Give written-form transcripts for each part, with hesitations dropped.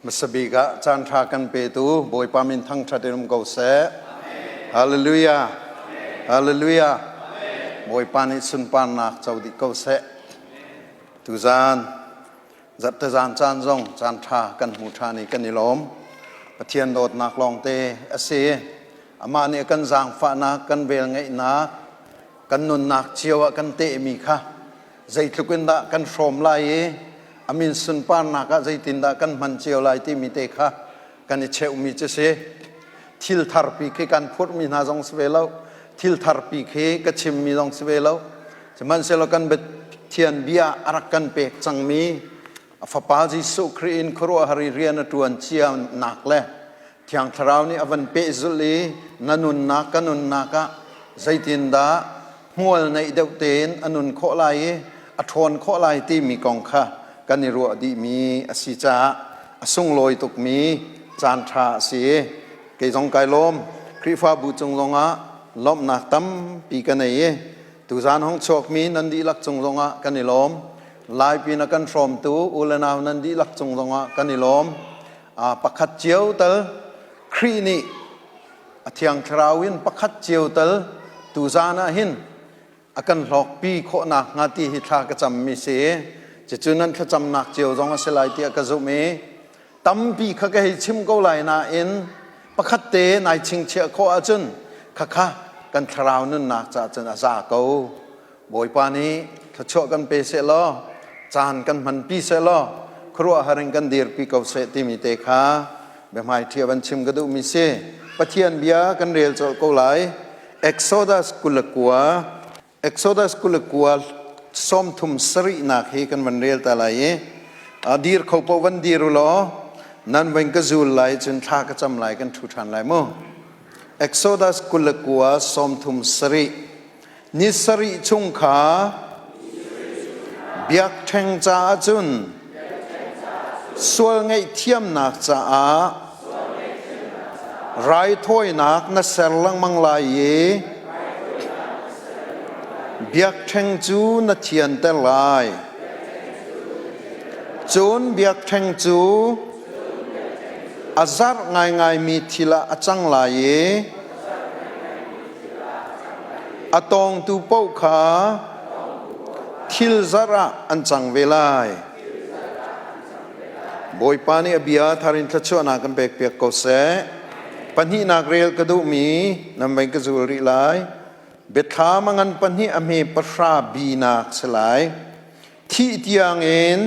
Hmasabik ah caan ṭha kan petu Bawipa min thangṭhat in um ko seh. Hallelujah. Hallelujah. Bawipa nih sunparnak co dih ko seh. Tuzaan zarhte zaan caan zong caan ṭha kan hmu ṭhan i kan i lawm. Pathian dawtnak lawngte a si. Amah nih a kan zaangfahnak, kan velngeihnak, kan nunnak cio ah kan tehmi kha zeitluk in dah kan hrawm lai i a min sunparnak ah zeitindah kan hman cio lai timi te kha kan i cheuhmi cu si. Thil tharpi khi kan phurhmi hna zong si ve lo. Thil tharpi khi ka chimmi zong si ve lo. Sihmanhsehlaw kan Pathian bia a rak kan pek cangmi a Fapa Jesuh Khrih in khuaruahhar i rian a ṭuan cianak le Thiang Thlarau nih a van pehzulh i na nunnak ka nunnak ah zeitindah hmual neih deuh tein a nun khawh lai i a ṭhawn khawh lai timi kong kha kan i ruah dihmi a si caah a sunglawi tukmi caanṭha a si i kei zong kai lawm. Khrihfabu cung zongah lawmhnak tampi ka nei i tuzaan hong chuakmi nan dihlak cung zongah kan i lawm. Laipi na kan hrawmtu u le nau nan dihlak cung zongah kan i lawm. Pakhat cio tal Khrih nih a Thiang Thlarau in pakhat cio tal tuzaan ah hin a kan hlawkpi khawhnak hnga ti hi thla ka cammi si. Cucu nan thlacamnak cio zong a si lai tiah ka zumh i tampi kha ka hei chim ko lai nain pakhat te nai chingchiah khawh ahcun khakha kan thlarau nunnak caah cun a za ko. Bawipa nih thluachuah kan pe seh law caan kan hmanpi seh law khuaruahhar in kan dirpi ko seh timi te kha biahmaiṭhi van chim ka duhmi si. Pathian bia kan rel colh ko lai. Exodus 29, Exodus 29 37nak hi kan van rel ta lai i dir kho paoh van dir u law nan van ka zul lai cun thla ka cam lai, kan ṭhu ṭhan lai mu. Exodus 29 37. Ni sarih chung kha biakṭheng caah cun sual ngaihthiamnak caah raithawinak na ser lengmang lai i biakṭheng cu na thianter lai. Cun biakṭheng cu a zarh ngaingaimi thil ah a cang lai i A tawngtu paoh kha thil zarh ah an cang ve lai. Bawipa nih a bia thar in thluachuahnak kan pekpiak ko seh. Pahnihnak rel ka duhmi nan vei ka zul rih lai. Biathlam a ngan pahnih a hme pahra binak si lai. Thih tiangin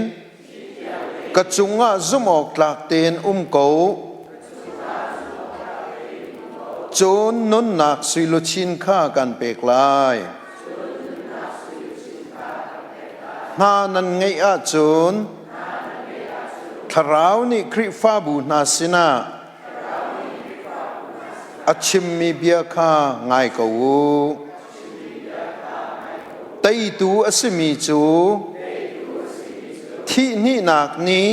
ka cungah zumh awk tlak tein um ko. Cun nunnak sui luchin kha kan pek lai. Hna nan ngeih ahcun Thlarau nih Khrihfabu hna sinah a chimmi bia kha ngai ko u. Teitu a simi cu thihhnihnak nih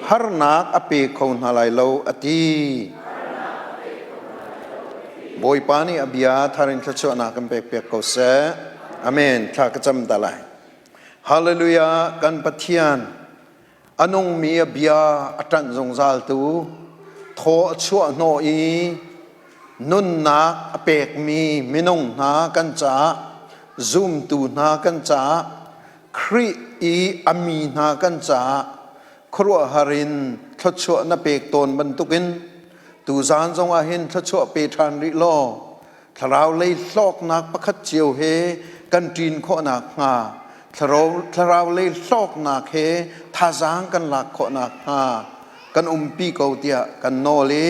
harnak a pe kho hna lai lo, a ti. Bawipa nih a bia thar in thluachuahnak kan pekpiak ko seh. Amen. Thla ka cam ta lai. Hallelujah. Kan Pathian a nungmi a bia a ṭanh zungzaltu, thaw a chuah hnawh i nunnak a pekmi minung hna kan caah, zumtu hna kan caah, Khrih i a mi hna kan caah khuaruahhar in thluachuah na pek tawn bantukin tuzaan zongah hin thluachuah pe ṭhan rih law thlarau lei hlawknak pakhat cio he kan ṭin khawhnak hnga, thlarau lei hlawknak he thazaang kan lak khawhnak hnga kan umpi ko tiah kan nawl i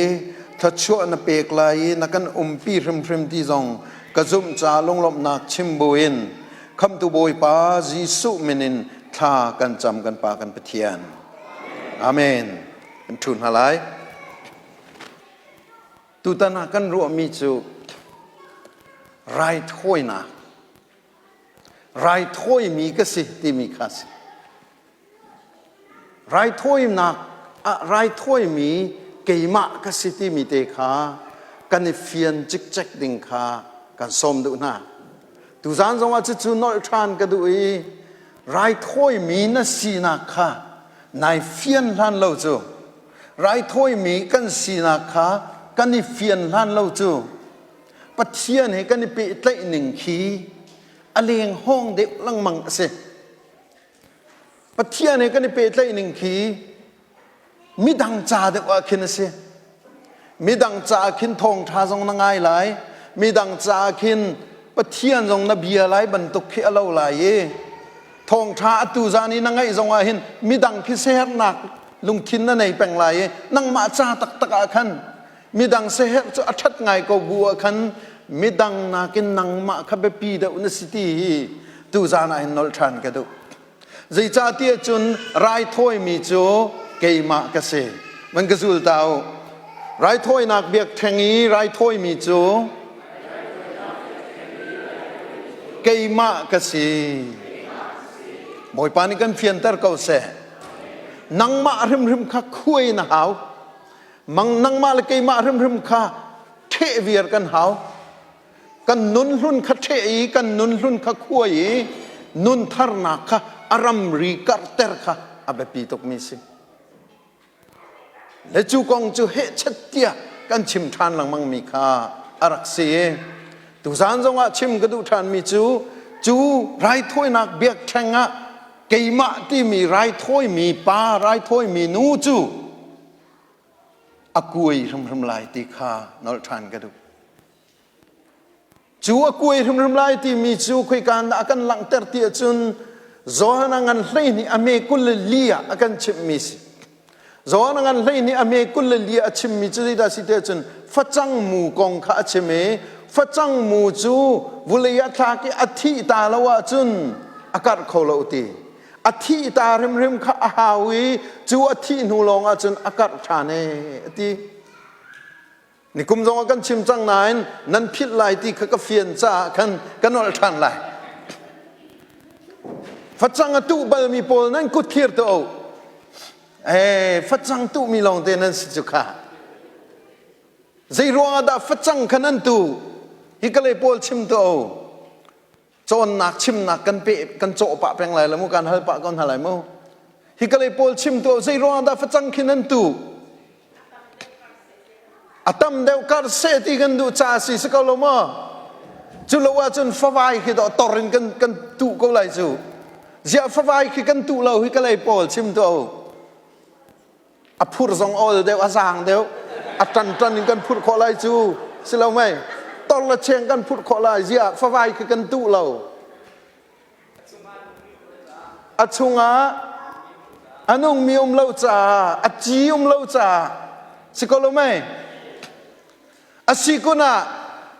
thluachuah na pek lai i na kan umpi hrimhrim ti zong ka zumh ca lunglawmhnak chim buin Khamhtu Bawipa Jesuh min in thla kan cam, kan Pa kan Pathian. Amen. Kan ṭhu hna lai. Tutan ah kan ruahmi cu raithawinak, raithawimi ka si timi kha si. Raithawinak ah raithawimi keimah ka si timi te kha kan i fian cikcek ding kha kan sawm duh hna. Tuzaan zongah cucu nolh ṭhan ka duh i raithawimi na sinak kha. Nai fian hlan lo cu raithawimi kan sinak kha kan i fian hlan lo cu Pathian he kan i pehtlaih ning khi a leng hawng deuh lengmang a si. Pathian he kan i pehtlaih ning khi midang ca deuh ah khin a si. Midang caah khin thawngṭha zong na ngai lai. Midang caah khin Pathian zong na bia lai bantuk khi a lo lai i thawngṭha atu zan i na ngaih zong ah hin midang khi siaherhnak lungthin na nei peng lai i nangmah ca taktak ah khan midang siaherh cu a ṭhat ngai ko bu ah khan midang nakin nangmah kha biapi deuh na si ti hi tuzan ah hin nolh ṭhan ka duh. Zeicahtiah cun raithawimi cu keimah ka si. Van ka zul ta u. Raithawinak biakṭheng i raithawimi cu keimah ka si. Bawipa nih kan fianter ko seh. Nangmah hrimhrim kha khuai na hau. Mang nangmah le keimah hrimhrim kha ṭheh viar kan hau. Kan nun hlun kha ṭheh i kan nun hlun kha khuai i nun tharnak kha a ramri karhter kha a biapi tukmi si. Le cu kong cu hehchet tiah kan chim ṭhan lengmangmi kha a rak si i tuzaan zongah chim ka duh ṭhanmi cu cu raithawinak biakṭheng ah keimah timi raithawimi pa raithawimi nu cu a kuai hrimhrim lai ti kha nolh ṭhan ka duh. Cu a kuai hrimhrim lai timi cu khoika dah a kan langhter ti ahcun Johan a ngan 12 a me 24 ah a kan chimhmi si. Johan a ngan 12 a me 24 a chimmi cu zeidah si ti ahcun facang mu kong kha a chim i facang mu cu vulei ah thlak i a thih ta lo ahcun a karh kho lo ti. A thih ta hrimhrim kha a hau i cu a thih hnu lawng ahcun a karh ṭhan ee a ti. Nikum zong ah kan chim cang nain nan philh lai ti kha ka fian caah khan ka nolh ṭhan lai. Facang a tuh balmi pawl nan kut thlir tuah u. Eh, facang tuhmi lawng te nan si cu kha. Zei ruang ah dah facang kha nan tuh? Hi ka lei pawl chim tuah u. Cawnnak chimnak kan pe kan cawh pah peng lai lo mu kan hal pah ko hna lai mu. Hi ka lei pawl chim tuah zei ruang ah dah facang khi nan tuh? A tam deuh kar seh ti kan duh ca si si ko lo maw? Cu lo ahcun favai khi dawh tor in kan kan tuh ko lai cu. Ziah favai khi kan tuh lo hi ka lei pawl chim tuah u. A phur zong awl deuh, a zaang deuh. A ṭan ṭan in kan phurh khawh lai cu. Si lo mei? Tor le cheng kan phurh khawh lai. Ziah favai khi kan tuh lo. A chungah a nungmi um lo caah a ci um lo caah si ko lo mei? A si kun ah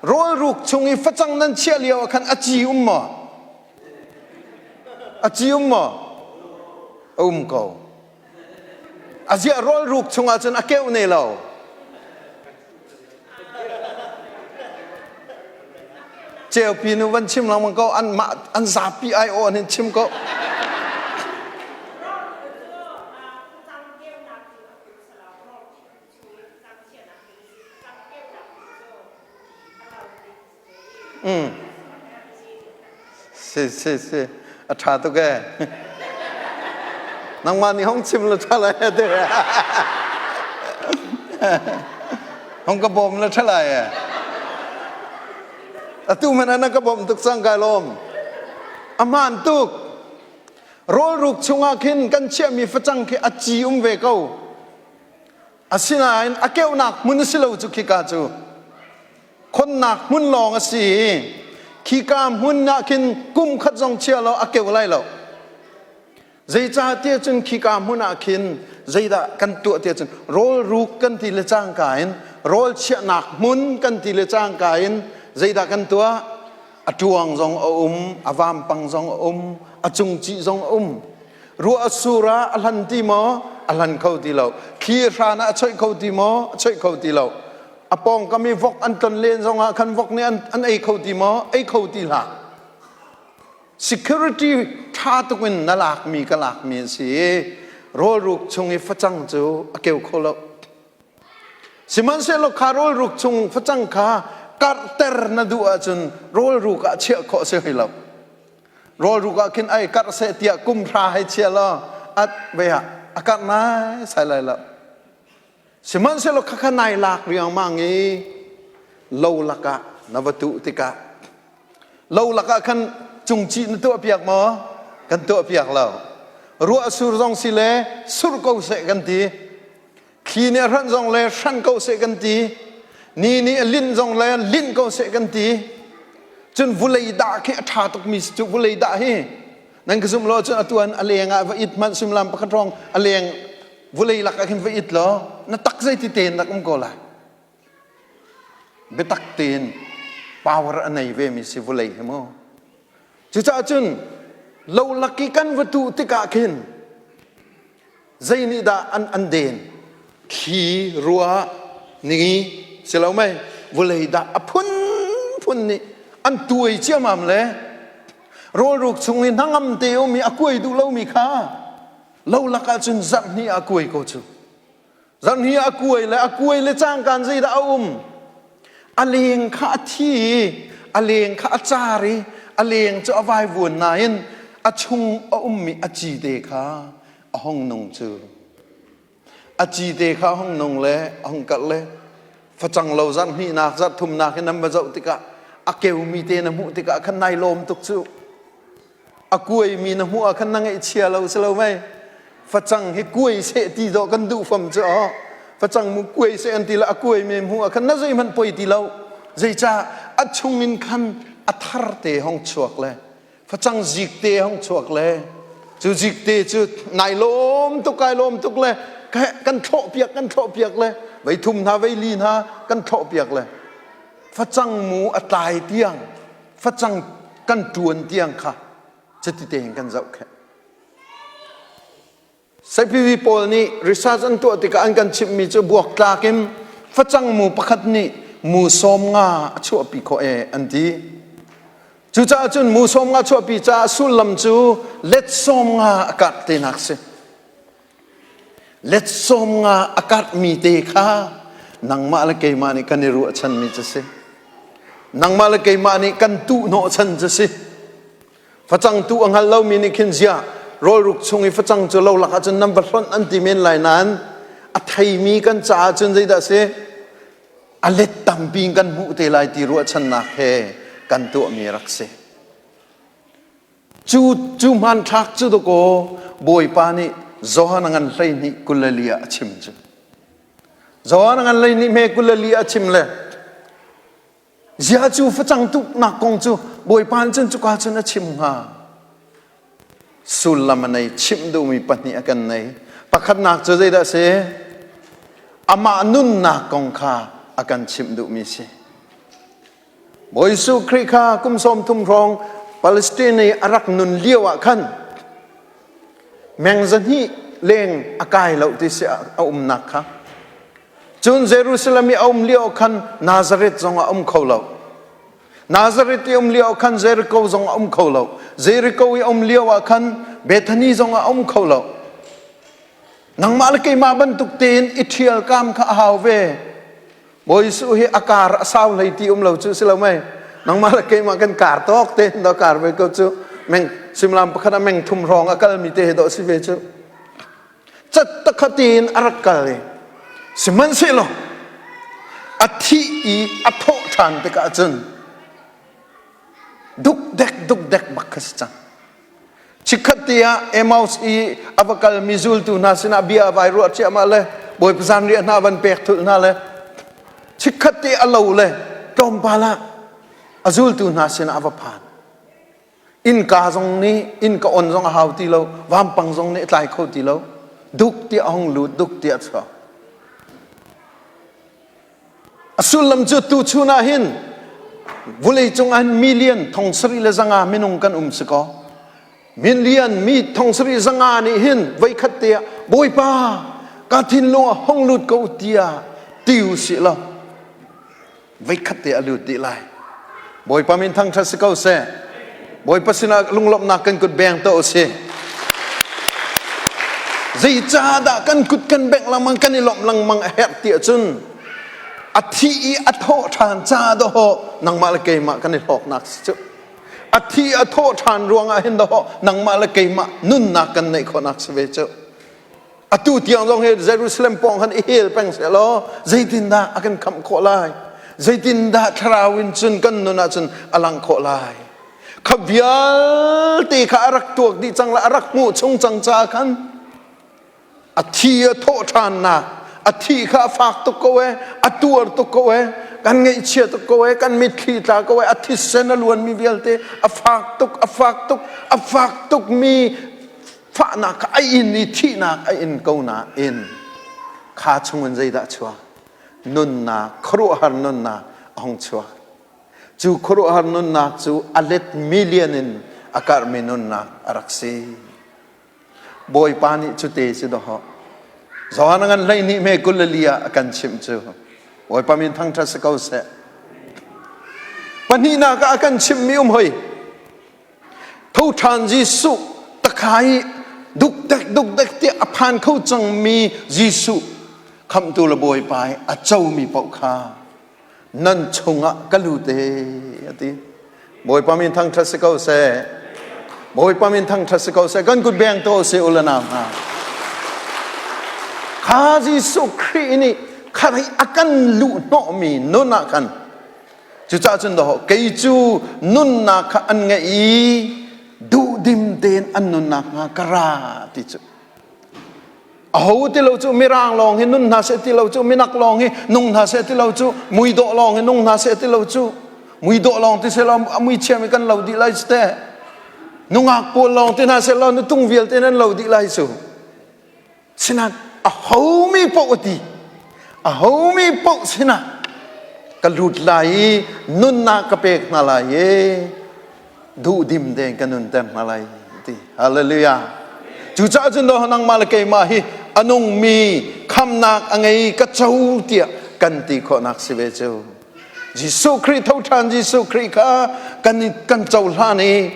rawlruk chung i facang nan chiah lio ah khan a ci um maw? A ci um maw? A um ko. A ziah rawlruk chungah cun a keuh ne lo. Ceupi nu van chim lengmang ko an mah an zapi ai aw an in chim ko. Mm. Si si si a ṭha tuk ee. Nangmah nih hong chim la ṭha lai te. Hong ka bawm la ṭha lai ee. Atu hmanh ah na ka bawmh tuk cang kai lawm. A hmaan tuk. Rawlruk chungah khin kan chiahmi facang khi a ci um ve ko. Asinain a keuhnak hmun a si lo cu khika cu. Khonnak hmun lawng a si i khika hmun ah khin kum khat zong chia lo a keu lai lo. Zeicahtiah cun khika hmun ah khin zeidah kan tuah tiah cun rawlruk kan ti le cangka in rawl chiahnak hmun kan ti le cangka in zeidah kan tuah? A ṭuang zong a um, a vampang zong a um, a cungcih zong a um. Ruah a sur ah a hlan ti maw? A hlan kho ti lo. Thli hran ah a choih kho ti maw? A choih kho ti lo. A pawngkam i vok an tlon len zong ah khan vok nih an, an ei kho ti maw? Ei kho ti hlah. Security ṭha tuk in na lakmi ka lakmi a si i rawlruk chung i facang cu a keu kho lo. Sihmanhsehlaw kha rawlruk chung facang kha karhter na duh ahcun rawlruk ah chiah khawh si hoi lo. Rawlruk ah khin ai karh seh tiah kum hra hei chia law at ve ah a karh nai sai lai lo. Sihmanhsehlaw khakha nai lak riangmang i lo lakah na va tuh tikah lo lakah khan cungcih na tuah piak maw? Kan tuah piak lo. Ruah sur zong si le sur ko seh kan ti. Thli nih a hranh zong le hranh ko seh kan ti. Ni nih a linh zong le linh ko seh kan ti. Cun vulei dah khi a ṭha tukmi cu vulei dah hi nan ka zumh lo cun atu an a leng ah va it hmanh suimilam pakhat hrawng a leng vulei lak ah khin va it law na tak zeiti tein rak um ko lai. Biatak tein power a nei ve mi si vulei hi mu. Cucaah cun lo lak i kan va tuh tikah khin Zei nih dah an an den? Thli, ruah, ni, si lo mei, vawlei dah a phunphun nih an tuai ciamam le rawlruk chung i hnangam te um i a kuai duh lomi kha lo lakah cun zarh hnih ah a kuai ko cu. Zarh hnih ah a kuai le a kuai le cangkaan zeidah a um? A leng kha a thi i a leng kha a car i a leng cu a vaivuan nain a chung a ummi a cite kha a hung nung cu. A cite kha a hung nung le a hung karh le facang lo zarh hnihnak zarh thumnak in nan va zoh tikah a keumi te na hmuh tikah khan nai lawm tuk cu. A kuaimi na hmuh ah khan na ngaihchia lo si lo mei? Facang hi kuai seh ti dawh kan duh fam cu aw. Facang mu kuai seh an ti le a kuaimi hmuh ah khan na zeihmanh poi ti lo. Zeicah a chungin khan a thar te hong chuak le facang zik te hong chuak le cu zik te cu nai lawm tuk kai lawm tuk le kan thlawh piak kan thlawh piak le vei thum hna vei li hna kan thlawh piak le facang mu a tlai tiang facang kan ṭuan tiang kha cuti tein kan zohkhenh. Saipivi pawl nih research an tuah tikah an kan chimhmi cu buaktlak in facang mu pakhat nih mu sawm nga a chuahpi khawh e an ti. Cucaah cun mu sawm nga chuahpi caah sullam cu let sawm nga a karh tinak si. Let sawm nga a karhmi te kha nangmah le keimah nih kan i ruahchanmi cu si. Nangmah le keimah nih kan tuh hnawhchan cu si. Facang tuh a hngal lomi nih khin ziah rawlruk chung i facang cu lo lak ahcun nan va hlonh an ti men lai nain a theimi kan caah cun zeidah a si? A let tampi in kan hmuh te lai ti ruahchannak he kan tuahmi rak si. Cu cu hmanthlak cu dakaw Bawipa nih Johan a ngan 12 24 ah a chim cu. Johan a ngan 12 hme 24 ah a chim le Zia cu facang tuknak kong cu Bawipa nih cun cuka cun a chim hnga. Sullam a nei chimh duhmi pahnih a kan nei. Pakhatnak cu zeidah a si? Amah nunnak kong kha a kan chimh duhmi si. Bawi Jesuh Khrih kha kum 30 hrawng Palestine i a rak nun lio ah khan meng zahnih leng a kai lo ti si a umnak kha. Cun Jerusalem i a um lio khan Nazareth zong a um kho lo. Nazareth i um lio khan Jericho zong a um kho lo. Jericho i um lio ah khan Bethany zong a um kho lo. Nangmah le keimah bantuk tein i ṭhial kam kha a hau ve. Bawi Jesuh hi a kar a sau hlei ti um lo cu si lo mei. Nangmah le keimah kan kar tawk tein do kar ve ko cu. Meng simlam pakhat ah meng thum hrawng a kalmi te hi do si ve cu. Cat takhat in a rak kal i sihmanhsehlaw a thih i a thawh ṭhan tikah cun dukdek dukdek bak kha si cang. Chikkhat te ah Emmaus i a va kalmi zultu hna sinah bia a vai ruah ciahmah le Bawipa zanriah hna van pek thulh hna le chikkhat te a lo le tlawmpal ah a zultu hna sinah a va phan. Innka zong nih innka on zong a hau ti lo, vampang zong nih a tlai kho ti lo. Duk tiah a hung lut, duk tiah a chuak. A sullam cu tuchun ah hin vawleicung ah hin million thong sarih le zanga minung kan um si kaw million mi thong sarih zanga nih hin voikhat te ah Bawipa ka thinlung ah hong lut ko tiah ti u sih law Voikhat te a lut dih lai. Bawipa min thangṭhat si ko seh. Bawipa sinah lunglawmhnak kan kut beng to usih. Zeicahdah kan kut kan bengh lengmang kan i lawmh lengmang a herh ti ahcun a thi i a thawh ṭhan ca dawh nangmah le keimah kan i hlawknak si cu. A thi a thawh ṭhan ruangah hin dawh nangmah le keimah nunnak kan neih khawhnak si ve cu. Atu tiang zong hi Jerusalem pawng khan i hel peng seh law zeitindah a kan khamh khawh lai? Zeitindah thlarau in cun kan nun ahcun a lang khawh lai? Kha vialte kha a rak tuak dih cang le a rak hmuh chung cang caah khan a thi a thawh ṭhannak a thi kha a fak tuk ko ee a tuar tuk ko ee kan ngaihchia tuk ko ee kan mitthli tla ko ee a thisen a luanmi vialte a fak tuk a fak tuk a fak tukmi fahnak kha a in i thihnak a in ko nain kha chungin zeidah chuak nunnak khuaruahhar nunnak a hung chuak cu khuaruahhar nunnak cu a let million in a karhmi nunnak a rak si Bawipa nih cute si dawh. Johan ngan 12 me 24 ah a kan chimh cu. Bawipa min thangṭhat si ko seh. Pahnihnak ah a kan chimhmi um hoi. Tho ṭhan Jesuh takhai dukdek dukdek tiah a phan kho cangmi Jesuh khamhtu le Bawipa i a comi paoh kha nan chungah ka lut e a ti Bawipa min thangṭhat si ko seh Bawipa min thangṭhat si ko seh kan kut beng to si u le nau hna kha Jesuh Khrih nih kha a kan luh hnawhmi nun ah khan cucaah cun dawh kei cu nunnak kha an ngeih i duhdim tein an nunnak hnga ka ra ti cu Aho ti lo cu mirang lawng hi nun hna seh ti lo cu minak lawng hi nung hna seh ti lo cu muidawh lawng hi nung hna seh ti lo cu muidawh lawng ti seh law a mui chiami kan lo dih lai cu teh nungak pawl lawng ti hna seh law nutung vialte nan lo dih lai cu sinan aho mi paoh a ti aho mi paoh sinah ka lut lai i nunnak ka pek hna lai i duhdim tein ka nunter hna lai ti hallelujah cucaah cun doh nangmah le keimah hi a nungmi khamnak a ngei ka co tiah kan ti khawhnak si ve cu Jesuh Khrih tho ṭhan Jesuh Khrih kha kan kan cohlan i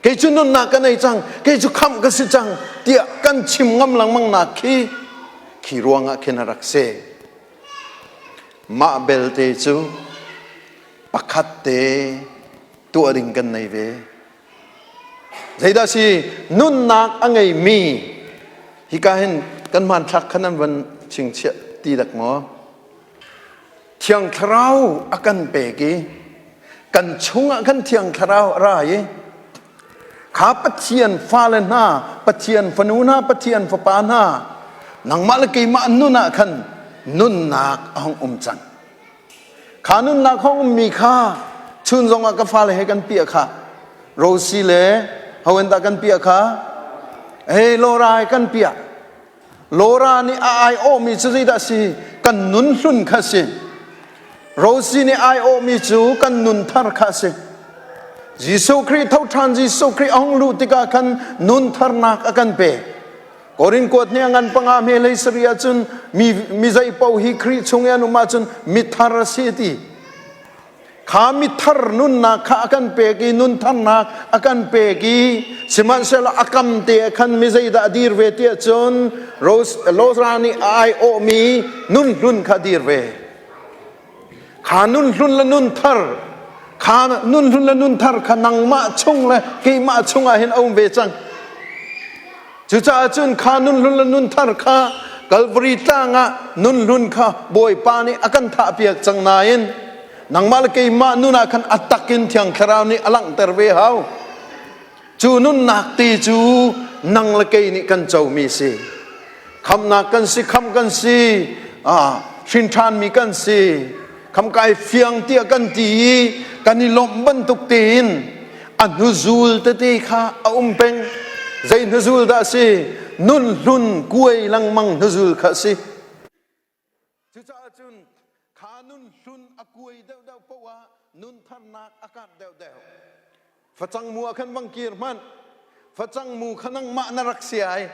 kei cu nunnak ka nei cang kei cu khamh ka si cang tiah kan chim ngam lengmang nak khi khi ruangah khin a rak si mah belte cu pakhat te tuah ding kan nei ve. Zeidah si nunnak a ngeimi hika hin kan hmanthlak khan an van chingchiah ti dak maw? Thiang Thlarau a kan pek i kan chungah khan Thiang Thlarau a ra i kha Pathian fale hna, Pathian fanu hna, Pathian fapa hna nangmah le keimah nun ah khan nunnak a hung um cang. Kha nunnak hong ummi kha chun zongah ka fale he kan piah kha Rosie le hoin dah kan piah kha hey Laura he kan piah Laura nih a aiawhmi cu zeidah si kan nun hlun kha si Rosie nih aiawhmi cu kan nun thar kha si Jesuh Khrih tho ṭhan Jesuh Khrih a hung luh tikah khan nun tharnak a kan pek Korin kuat nih a ngan panga hme hlei sarih ahcun mi mi zei paoh hi Khrih chung i an um ahcun mithar a si ti. Kha mithar nunnak kha a kan pek i nuntharnak a kan pek i sihmanhsehlaw a kam te ah khan mi zeidah a dir ve ti ahcun Rosra nih a aiawhmi nun hlun kha dir ve. Kha nun hlun le nun thar kha nun hlun le nun thar kha nangmah chung le keimah chungah hin a um ve cang. Cucaah cun kha nun hlun le nun thar kha Calvary tlang ah nun hlun kha Bawipa nih a kan thahpiak cang nain nangmah le keimah nun ah khan a tak in Thiang Thlarau nih a langhter ve hau. Cu nunnak ti cu nang le kei nih kan comi si. Khamnak kan si, kham kan si, ah, hrin ṭhanmi kan si. Kham kai fiang tiah kan ti i kan i lawmh bantuk tein a hnuzul tete kha a um peng. Zei hnuzul dah a si? Nun hlun kuai lengmang hnuzul kha a si. Cucaah cun kha nun hlun a kuai deuhdeuh paoh ah nun tharnak a karh deuhdeuh. Facang mu ah khan vang kir hmanh. Facang mu kha nangmah na rak si ai.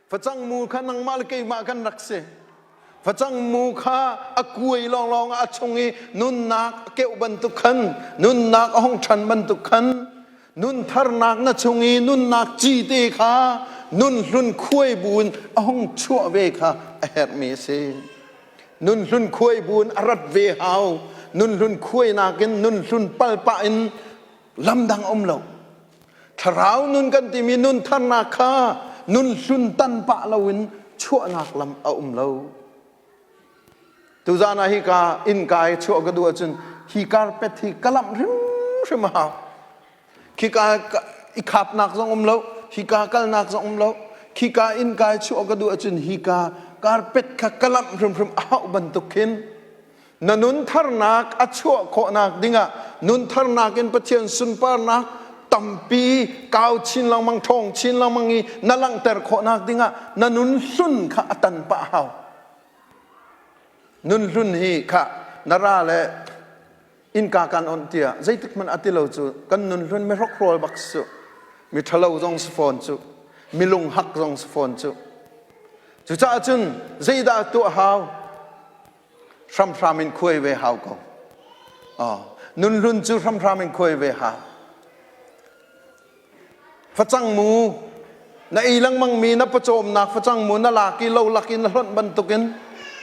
Facang mu kha nangmah le keimah kan rak si. Facang mu kha a kuai lawnglawng ah a chung i nunnak a keuh bantuk khan, nunnak a hung ṭhan bantuk khan, nun tharnak na chung i nunnak cite kha nun hlun khuai buin a hung chuah ve kha a herhmi a si. Nun hlun khuai buin a rat ve hau. Nun hlun khuainak in nun hlun palpah in. Lam dang um lo. Thlarau nun kan timi nun tharnak kha nun hlun tan pah loin chuahnak lam a um lo. Tuzan ah hika innka i chuah ka duh ahcun hi carpet hi ka lamh hrimhrim a hau. Khika i khapnak zong um lo, hika kalnak zong um lo. Khika innka i chuah ka duh ahcun hika carpet kha ka lamh hrimhrim a hauh bantuk khin na nun tharnak a chuah khawhnak dingah nun tharnak in Pathian sunparnak tampi kau chin lengmang ṭhawng chin lengmang i na langhter khawhnak dingah na nun hlun kha a tan pah hau. Nun hlun hi kha na ra le innka kan onh tiah zeitik hmanh a ti lo cu kan nun hlun mi hrokhrawl bak su mi ṭhalo zong si fawn cu mi lunghak zong si fawn cu. Cucaah cun zeidah tuah hau? Hramhram in khuai ve hau ko. Nun hlun cu hramhram in khuai ve hau. Facang mu na ei lengmang mi na pawcawmnak facang mu na lak i lo lak in na hlonh bantukin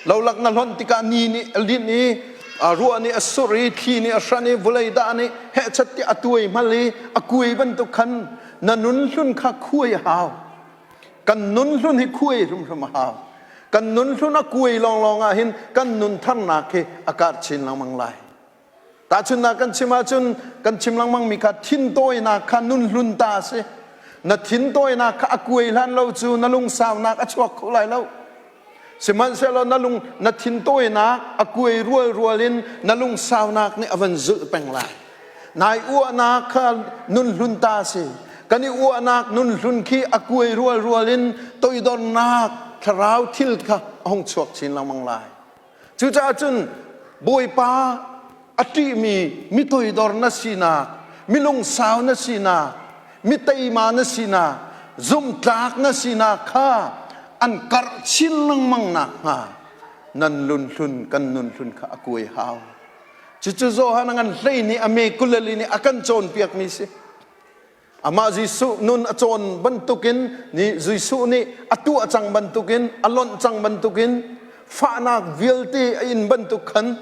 lo lak na hlonh tikah ni nih a linh i ruah nih a surh i thli nih a hran i vawlei dah nih hehchat tiah a tuai hmal i a kuai bantuk khan na nun hlun kha khuai a hau. Kan nun hlun hi khuai hrimhrim a hau. Kan nun hlun a kuai lawnglawng ah hin kan nun tharnak hi a karh chin lengmang lai. Tahchunhnak kan chim ahcun kan chim lengmang mi kha thintawinak kha nun hlun ta a si. Na thintawinak kha a kuai hlan lo cu na lungsaunak a chuak kho lai lo. Sihmanhsehlaw na lung na thintawinak a kuai rual rual in na lungsaunak nih a van zulh peng lai. Nai uahnak kha nun hlun ta a si. Kan i uahnak nun hlun khi a kuai rual rual in toidornak thlarau thil kha a hung chuak chin lengmang lai. Cucaah cun Bawipa a ṭihmi mi toidor na sinak, mi lungsau na sinak, mi teima na sinak, zumhtlak na sinak kha an karh chin lengmang nakhnga nan lunhlun kan nunhlun kha a kuai hau. Cucu Johan a ngan hlei nih a me kulali nih a kan cawnpiakmi si. Amah Jesuh nun a cawn bantukin ni Jesuh nih a tuah cang bantukin a lonh cang bantukin fahnak vialte a in bantuk khan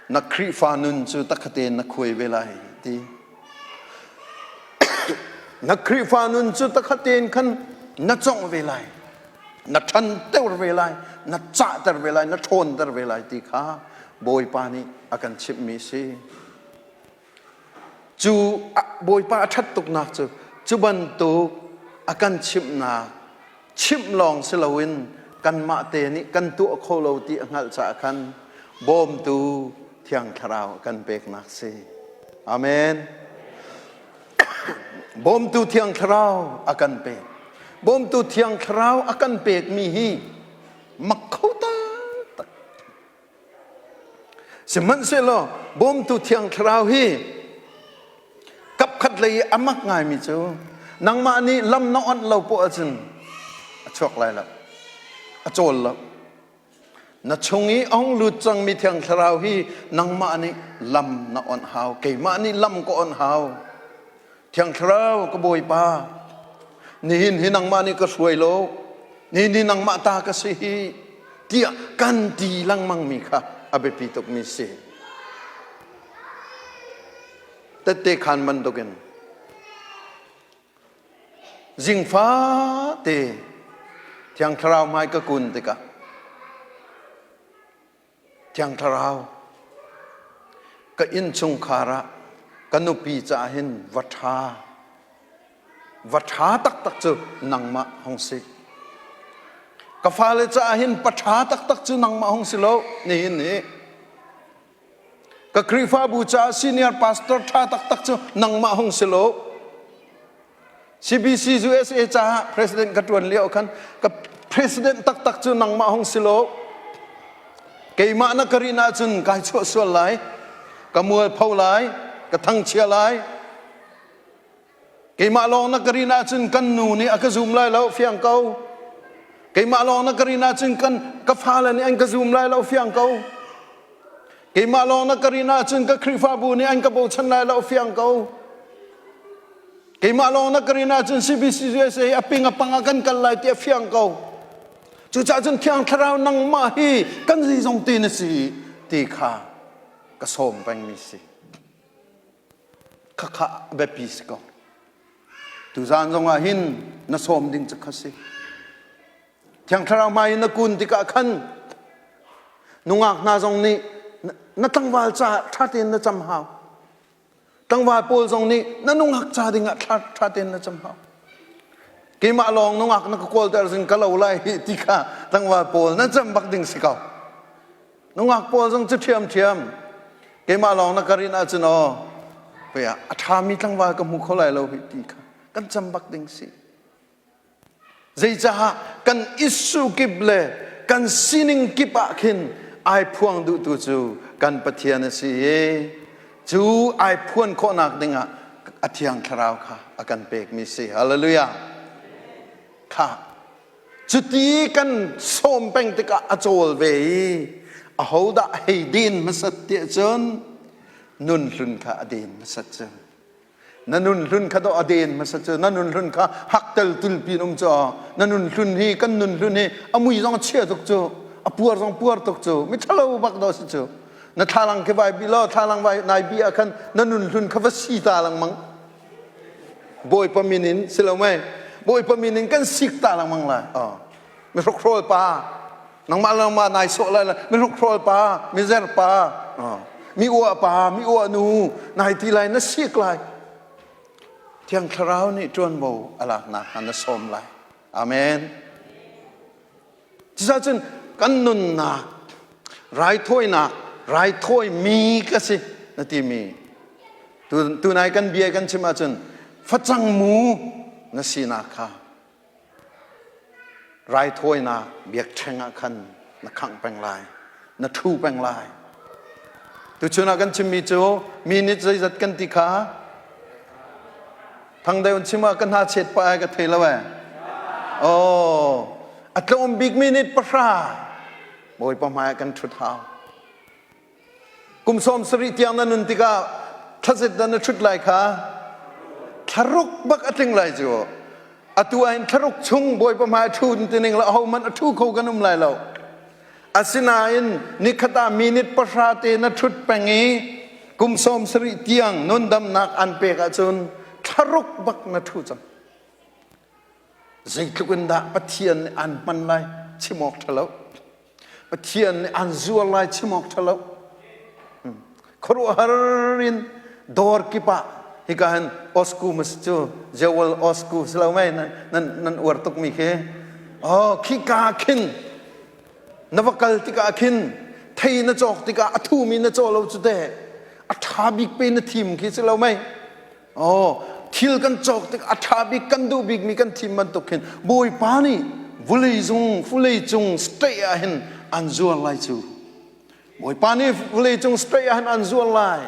na Khrihfa nun cu takhate na khuai ve lai ti. Na Khrihfa nun cu takhate in khan na congh ve lai. Na ṭhanter ve lai, na cahter ve lai, na ṭhawnter ve lai ti kha Bawipa nih a kan chimhmi si. Cu Bawipa a ṭhat tuknak cu cu bantuk a kan chimhnak chimh lawng si loin kanmah te nih kan tuah kho lo ti a hngalh caah khan bawmtu Thiang Thlarau a kan peknak si. Amen. Bawmtu Thiang Thlarau a kan pek. Bawmtu Thiang Thlarau a kan pekmi hi mak kho taktak. Sihmanhsehlaw bawmtu Thiang Thlarau hi kapkhat lei i a mak ngaimi cu nangmah nih lam na onh lo poah ahcun a chuak lai lo, a cawl lo. Na chung i a hung lut cangmi Thiang Thlarau hi nangmah nih lam na onh hau, keimah nih lam ka onh hau. Thiang Thlarau ka Bawipa, nihin hi nangmah nih ka hruai lo, nihin hi nangmah ta ka si hi, tiah kan ti lengmang mi kha a biapi tukmi si. Tette khan bantukin zingfa te Thiang Thlarau hmai ka kun tikah Thiang Thlarau, ka innchungkhar ah ka nupi caah hin va ṭha, va ṭha taktak cu nangmah hung si. Ka fale caah hin pa ṭha taktak cu nangmah hung si lo nihin hi. Ka Khrihfabu caah senior pastor ṭha taktak cu nangmah hung si lo. CBC USA caah president ka ṭuan lio khan ka president taktak cu nangmah hung si lo. Keimah na ka rin ahcun kai chuah sual lai, ka mualpho lai, ka thangchia lai. Keimah lawng na ka rin ahcun kan nu nih a ka zum lai lo, fiang ko. Keimah lawng na ka rin ahcun kan ka fale nih an ka zum lai lo, fiang ko. Keimah lawng na ka rin ahcun ka Khrihfabu nih an ka bochan lai lo, fiang ko. Keimah lawng na ka rin ahcun CBCUSA a ping a pang ah kan kal lai ti a fiang ko. Cucaah cun Thiang Thlarau nangmah hi kan zeizong te na si ti kha ka sawm pengmi si. Khakha a biapi si ko. Tuzaan zongah hin na sawm ding cu kha si. Thiang Thlarau hmai in na kun tikah khan nungak hna zong nih na tlangval caah ṭha tein na cam hau. Tlangval pawl zong nih na nungak ca dingah ṭha tein na cam hau. Keimah lawng nungak na ka kawlter zing ka lo lai hi ti kha tlangval pawl nan cam bak ding si ko. Nungak pawl zong cu ṭhiamṭhiam. Keimah lawng na ka rinh ahcun aw pei ah a ṭhami tlangval ka hmu kho lai lo hi ti kha kan cam bak ding si. Zeicaah kan issue kip le kan sining kip ah khin ai phuang duhtu cu kan Pathian a si i cu ai phuan khawhnak dingah a Thiang Thlarau kha a kan pekmi si. Hallelujah. Kha cuti kan sawm peng tikah a cawl ve i ahodah hei den hmasat tiah cun nun hlun kha a den hmasat cu. Na nun hlun kha dawh a den hmasa cu na nun hlun kha hak tel tulpi um cu na nun hlun hi kan nun hlun hi a mui zong chia tuk cu a puar zong puar tuk cu mi ṭhalo bak daw si cu na thlalang khi vai bi law thlalang vai nai bi ah khan na nun hlun kha va si ta lengmang Bawipa min in si lo mei Bawipa min in kan sik ta lengmang lai mi hrokhrawl pa nangmah le nangmah nai sawh lai mi hrokhrawl pa mi zer pa mi uah pa mi uah nu nai ti lai na sik lai Thiang Thlarau nih ṭuanvo a laknak kha na sawm lai amen Cucaah kan nunnak raithawinak raithawi mi ka si na timi tunai kan bia kan chim ahcun facang mu na sinak kha Raithawinak biakṭheng ah khan na khangh peng lai, na ṭhu peng lai. Tuchun ah kan chimmi cu minute zeizat kan ti kha thang deuh in chim ah ka hna chet pah ai ka thei lo eh. Oh, a tlawm bik minute 9 Bawipa hmai ah kan ṭhut hau. Kum 70 tiang na nun tikah thlazet dah na ṭhut lai kha thlaruk bak a tling lai cu. Atu ahhin thlaruk chung Bawipa hmai a ṭhu ti ning le ahohmanh a ṭhu kho kan um lai lo. Asinain nikhat ah minute 9 te na ṭhut peng i kum 70 tiang nundamnak an pek ahcun thlaruk bak na ṭhu cang. Zeitluk in dah Pathian nih aan hman lai chim awk ṭha lo. Pathian nih aan zuar lai chim awk ṭha lo. Khuaruahhar in dawr kip ah hika hin Osku mas cu Joel Osku si lo mei nan nan nan uar tukmi khi oh khika khin na va kal tikah khin thei na cawk tikah a thumi na caw lo cu te a ṭha bik pe na thim khi si lo mei Oh, thil kan cawk tik a ṭha bik kan duh bikmi kan thim bantuk khin Bawipa nih vulei zung vulei cung state ah hin an zuar lai cu. Bawipa nih vulei cung state ah hin an zuar lai.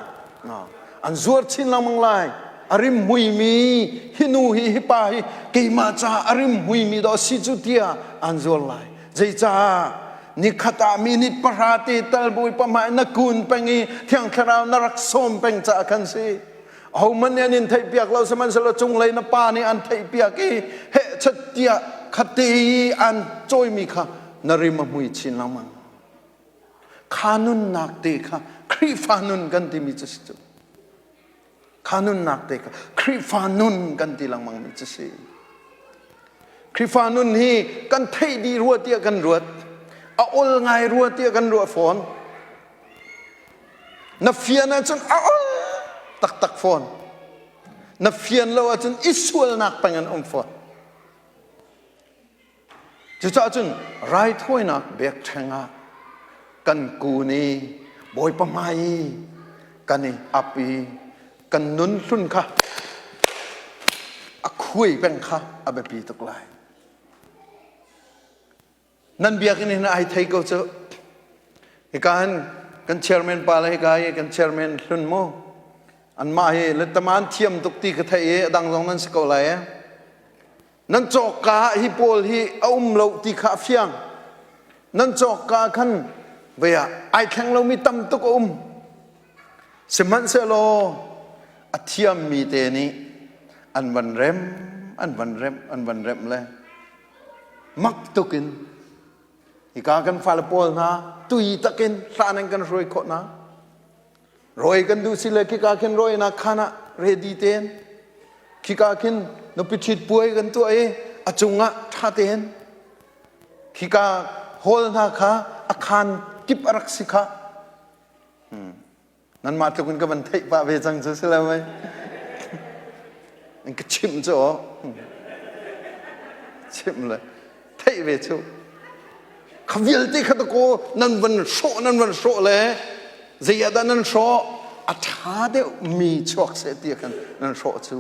An zuar chin lengmang lai. A rim muimi hi nu hi hi pa hi keimah caah a rim muimi dawh si cu tiah an zuar lai. Zeicah nikhat ah minute 9 te tal Bawipa hmai na kun peng i Thiang Thlarau na rak sawm peng caah khan si. Ahohmanh nih an in theihpiak lo sihmanhsehlaw cunglei na pa nih an theihpiak i hehchat tiah khate i an cawimi kha na rim a hmui chin lengmang. Kha nunnak te kha Khrihfa nun kan timi cu si cu. Kha nunnak te kha Khrihfa nun kan ti lengmang mi cu si. Khrihfa nun hi kan theih dih rua tiah kan ruat. A ol ngai rua tiah kan ruah fawn. Na fian ahcun a ol taktak fawn. Na fian lo ahcun i sualnak peng an um fawn. Cucaah cun raithawinak biakṭheng ah kan kun i Bawipa hmai i kan i ap i kan nun hlun kha a khuai peng kha a biapi tuk lai. Nan biakinn hin ai thei ko cu. Hika hin kan chairman pa le hika hi kan chairman hlun mu. Anmah hi letaman thiam tuk ti ka theih i a dang zong nan si ko lai e. Nan cawkka ah hi pawl hi a um lo ti kha a fiang. Nan cawkka khan vei ah ai thleng lomi tam tuk a um. Sihmanhsehlaw a thiammi te nih an van rem, an van remh, an van remh le mak tukin hika kan fale pawl hna tui takin hlan in kan hruai khawh hna. Rawi kan duh si le khika khin rawinak khan ah. ready tein khika khin nupi ṭhit puai kan tuah i a cungah ṭha tein khika hall hna kha a khaan kip a rak si kha. Nanmah tluk in ka van theih pah ve cang cu si lo mei. Ka chimh cu aw. Chimh le theih ve cu. Kha vialte kha ta ko nan van hrawh nan van hrawh le zei ah dah nan hrawh a ṭha deuh mi chuak seh ti khan nan hrawh cu.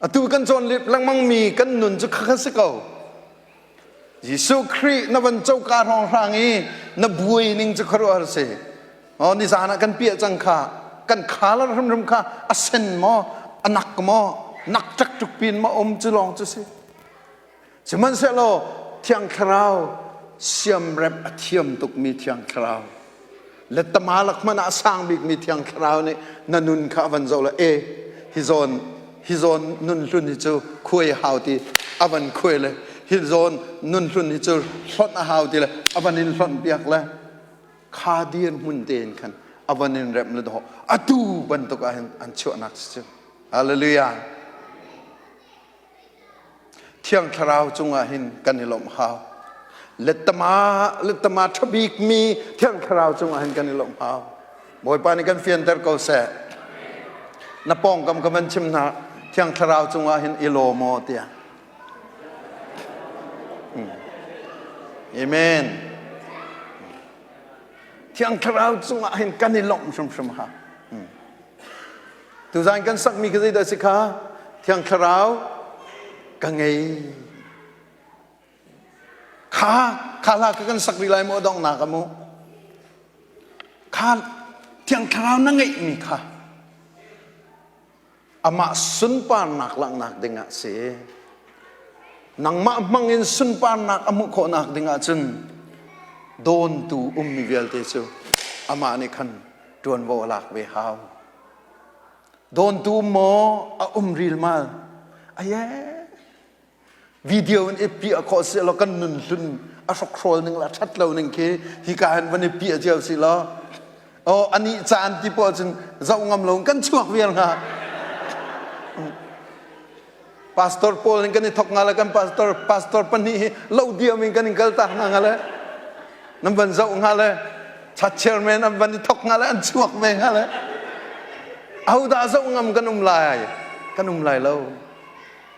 Atu kan cawn lengmang mi kan nun cu kha si ko. Jesuh Khrih na van coka hrawnghrang i na buai ning cu khuaruahhar si. Oh, nizan ah kan piah cang kha kan khalar hrimhrim kha a sen maw a nak maw nak ṭak tuk pin maw um cu lawng cu si. Sihmanhsehlaw Thiang Thlarau siamremh a thiam tukmi Thiang Thlarau le tamalak hmanh ah a sang bikmi Thiang Thlarau nih na nun kha a van zoh le e hi zawn hi zawn nun hlun hi cu khuai a hau ti a van khuai le hi zawn nun hlun hi cu hlonh a hau ti le a van in hlonh piak le kha dir hmun tein khan a van in remh le dawh atu bantuk ah hin an chuahnak si cu hallelujah. Thiang Thlarau cungah hin kan i lawmh hau. Lettama lettama ṭha bikmi Thiang Thlarau cungah hin kan i lawmh hau. Bawipa nih kan fianter ko seh. Na pawngkam ka van chim hna Thiang Thlarau cungah hin i lawm aw tiah. Amen. Thiang Thlarau cungah hin kan i lawmh hrimhrim hau. Tuzan kan sakmi kha zeidah si kha? Thiang Thlarau ka ngei. Kha kha hla kha kan sak rih lai mu donghnak a mu. Kha Thiang Thlarau na ngeihmi kha amah sunparnak langhnak dingah si. Nangmah hmang in sunparnak a hmuh khawhnak dingah cun dawntu ummi vialte cu amah nih khan ṭuanvo a lak ve hau. Dawntu maw a um rilmal? Aye. Video in i piah khawh si law kan nun hlun a hrokhrawl ning la ṭhat lo ning khi hika hin van i piah cio si law oh ani caan ti poah cun zoh ngam lo kan chuak vial hnga. Pastor pawl in kan i thok nga le kan pastor pastor pahnih hi lo diam in kan in kal tak hna nga le nan van zoh nga le chat chairman an van i thok nga le an chuak ve nga le ahodah zoh ngam kan um lai kan um lai lo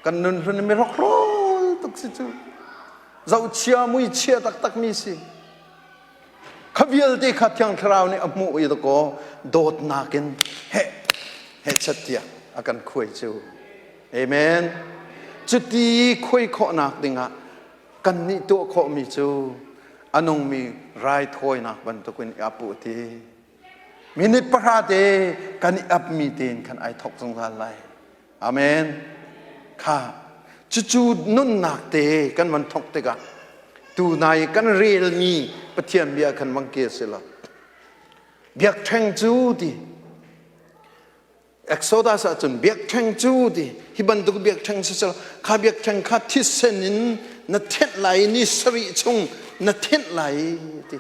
kan nun hlun mi rokrol tuk si cu zohchia mui chia taktak mi si Kha vialte kha Thiang Thlarau nih a hmuh i dakaw dawtnak in heh heh chat tiah a kan khuai cu. Amen. Cuti khuai khawhnak dingah kannih tuah khawhmi cu a nungmi raithawinak bantukin i ap u ti. Minute pahra te kan i apmi tein khan ai thawk zungzal lai. Amen. Kha cucu nunnak te kan van thawk tikah tunai kan relmi Pathian bia khan bang ke si lo. Biakṭheng cu ti Exodus ah cun biakṭheng cu ti hi bantuk biakṭheng si kha biakṭheng kha thisen in na thenh lai ni sarih chung na thenh lai ti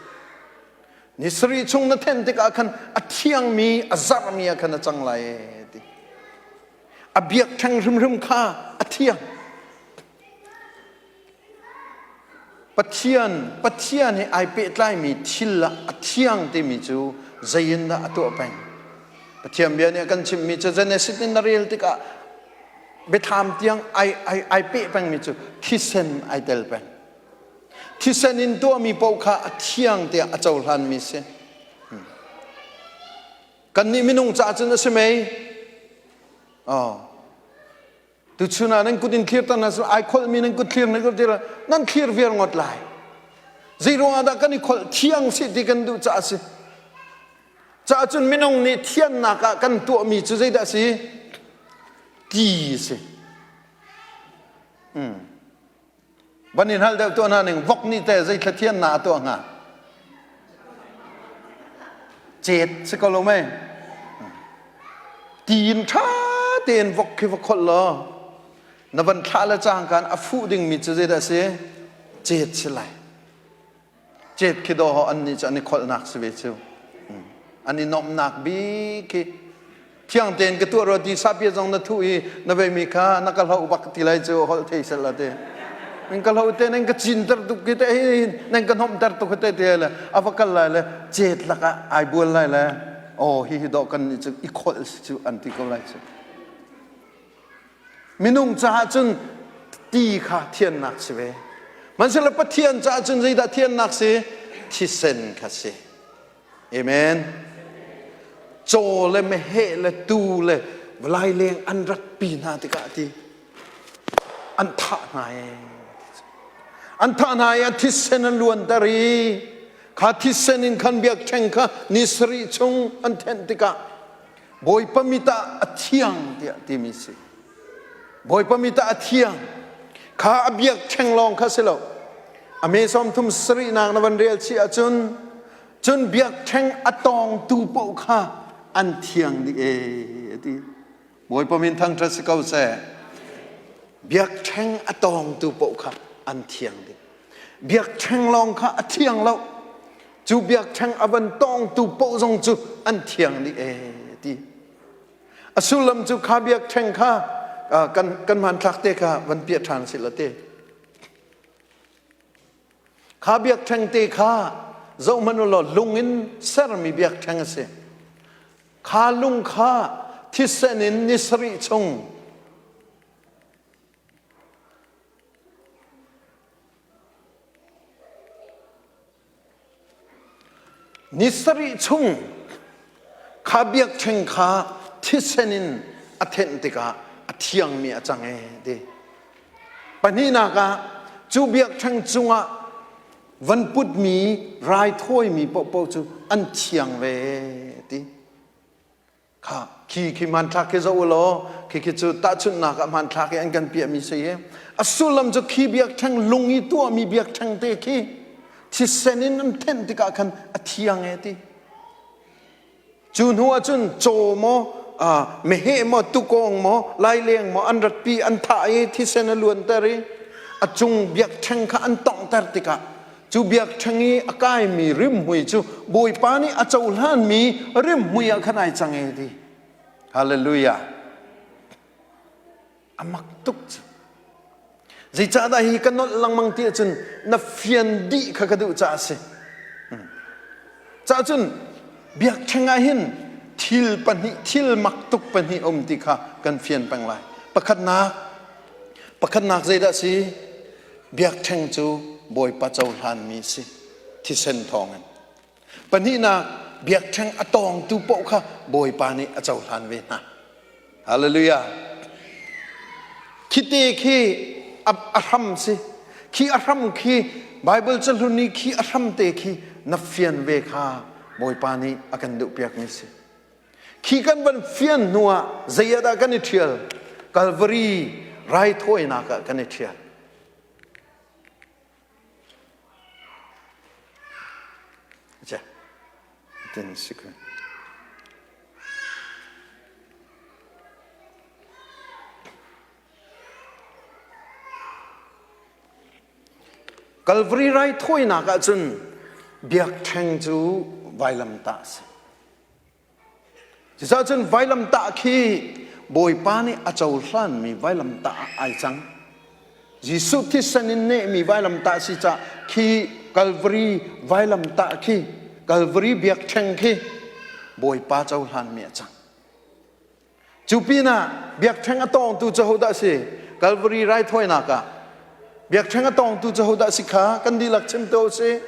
ni sarih chung na thenh tikah khan a thiangmi a zarhmi ah khan a cang lai ti a biakṭheng hrimhrim kha a thiang Pathian Pathian he ai pehtlaimi thil ah a thiang timi cu zei in dah a tuah peng Pathian bia nih a kan chimhmi cu Genesis in na rel tikah biathlam tiang ai ai ai peh pengmi cu thisen ai tel peng Thisen in tuahmi paoh kha a thiang tiah a cohlanmi si. Kannih minung caah cun a si mei? Oh. Tuchun ah nan kut in thlir tan ai kholhmi nan kut thlir nan kut thlir nan thlir viar ngawt lai. Zei ruangah dah kan i kholh thiang si ti kan duh caah si. Caah cun minung nih thiannak ah kan tuahmi cu zeidah si? Ti si. Hmm. Van in hal deuh tuah hna ning vok nih teh zei thla thian na a tuah hnga? Cet si ko lo mei? Tiin ṭha tein vok khi va kholh law na van thlah le cangkaan a fuh dingmi cu zeidah si? Cet si lai. Cet khi dawh an nih cu an i kholhnak si ve cu. An i nuamhnak bik khi. Thiang tein ka tuah rua ti sapia zong na thuh i na veimi kha na ka hloh bak ti lai cu holh thei sel la te. Nan ka hloh te nan ka cinter tuk ki te nan ka hnomhter tuk te te le a va kal lai le cet lakah ai bual lai le oh hi hi dawh kan nih cu i kholh si cu an ti ko lai cu. Minung caah cun ti kha thiannak si ve. Hmanhsehlaw Pathian caah cun zeidah thiannak si? Thisen kha si. Amen. Caw le meheh le tuu le laileng an ratpi hna tikah ti an thah hna e. An thah hna i a thisen an luanter i kha thisen in khan biakṭheng kha ni sarih chung an thenh tikah Bawipa mit ah a thiang tiah timi si. Bawipa mit ah a thiang. Kha a biakṭheng lawng kha si lo. A me sawm thum sarihnak na van rel chih ahcun cun biakṭheng a tawngtu paoh kha an thiang dih ee a ti. Bawipa min thangṭhat si ko seh. Biakṭheng a tawngtu paoh kha an thiang dih. Biakṭheng lawng kha a thiang lo. Cu biakṭheng a van tawngtu paoh zong cu an thiang dih ee ti. A sullam cu kha biakṭheng kha kan kan hmanthlak te kha van piah ṭhan si la te. Kha biakṭheng te kha zohhmanh u law lung in sermi biakṭheng a si. Kha lung kha thisen in ni sarih chung Ni sarih chung kha biakṭheng kha thisen in a thenh tikah a thiangmi a cang ee ti. Pahnihnak ah cu biakṭheng cungah van putmi raithawimi paohpaoh cu an thiang ve ti. Kha khi khi hmanthlak khi zoh u law khi khi cu tahchunhnak ah hmanthlak i an kan piahmi si hi a sullam cu khi biakṭheng lung i tuahmi biakṭheng te khi thisen in an thenh tikah khan a thiang e ti cu hnu ah cun caw maw meheh maw tukawng maw laileng maw an ratpi an thah i thisen a luanter i a cung biakṭheng kha an tonghter tikah Cu biakṭheng i a kaimi rimhmui cu Bawipa nih a cohlanmi rimhmui ah khan ai cang e ti. Hallelujah. A mak tuk cu. Zeicahdah hi ka nolh lengmang ti ahcun na fian dih kha ka duh caah a si. Cah cun biakṭheng ah hin thil pahnih thil mak tuk pahnih um ti kha kan fian peng lai. Pakhatnak pakhatnak zeidah si? Biakṭheng cu Bawipa cohlanmi a si, thisen thawngin. Pahnihnak, biakṭheng a tawngtu paoh kha Bawipa nih a cohlan ve hna. Hallelujah. Khite khi a, a hram si. Khi a hram khi Bible cahlun i khi a hram te khi na fian ve kha Bawipa nih a kan duhpiakmi si. Khi kan van fian hnu ah zei ah dah kan i ṭhial? Calvary raithawinak ah kan i ṭhial. Cha. Tin sikun. Calvary raithawinak ah cun biakṭheng cu vailamtah a si. Cucaah cun vailamtah khi Bawipa nih a cohlanmi vailamtah ah ai cang. Jesuh thisen in nehmi vailamtah si cah khi Calvary vailamtah khi Calvary biakṭheng khi Bawipa cohlanmi a cang. Cu pinah biakṭheng a tawngtu cu hodah a si? Calvary raithawinak ah biakṭheng a tawngtu cu hodah a si kha kan dihlak chim tuah u sih.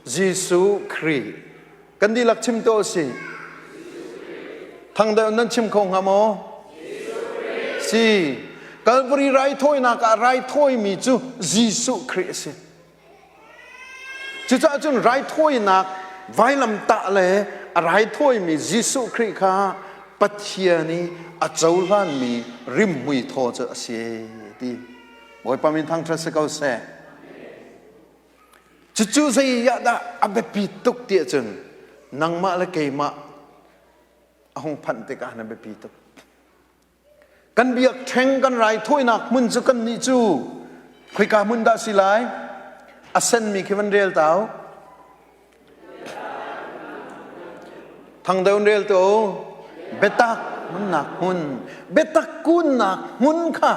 Jesuh Khrih. Kan dihlak chim tuah u sih. Thang deuh nan chim kho hnga maw? Si. Calvary raithawinak ah raithawimi cu Jesuh Khrih a si. Cucaah cun raithawinak vailamtah le a raithawimi Jesuh Khrih kha Pathian i a cohlanmi rimhmui thaw cu a si ti. Bawipa min thangṭhat si ko seh. Cucu zei ah dah a biapi tuk ti ahcun nangmah le keimah a hung phanh tikah na biapi tuk. Kan biakṭheng kan raithawinak hmun cu kannih cu khoika hmun dah si lai? A senmi khi van rel tau. Thang deuh in rel to. Biatak hmunnak hmun. Biatak kunnak hmun kha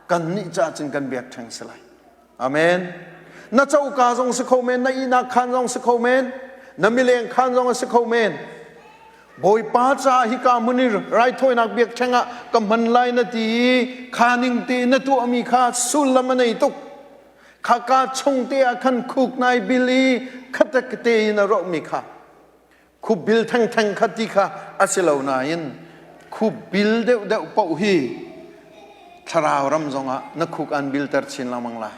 kannih caah cun kan biakṭheng si lai. Amen. Na coka zong si kho men, na ihnak khaan zong si kho men, na mileng khaan zong a si kho men. Bawipa caah hika hmun i raithawinak biakṭheng ah ka hman lai na ti i kha ning te na tuahmi kha sullam a nei tuk. Khaka chung te ah khan khuk nai bil i khatak te in a rohmi kha khup bil thengtheng kha ti kha a si lo nain khup bil deuhdeuh paoh hi thlarau ram zongah na khuk an bilter chin lengmang lai.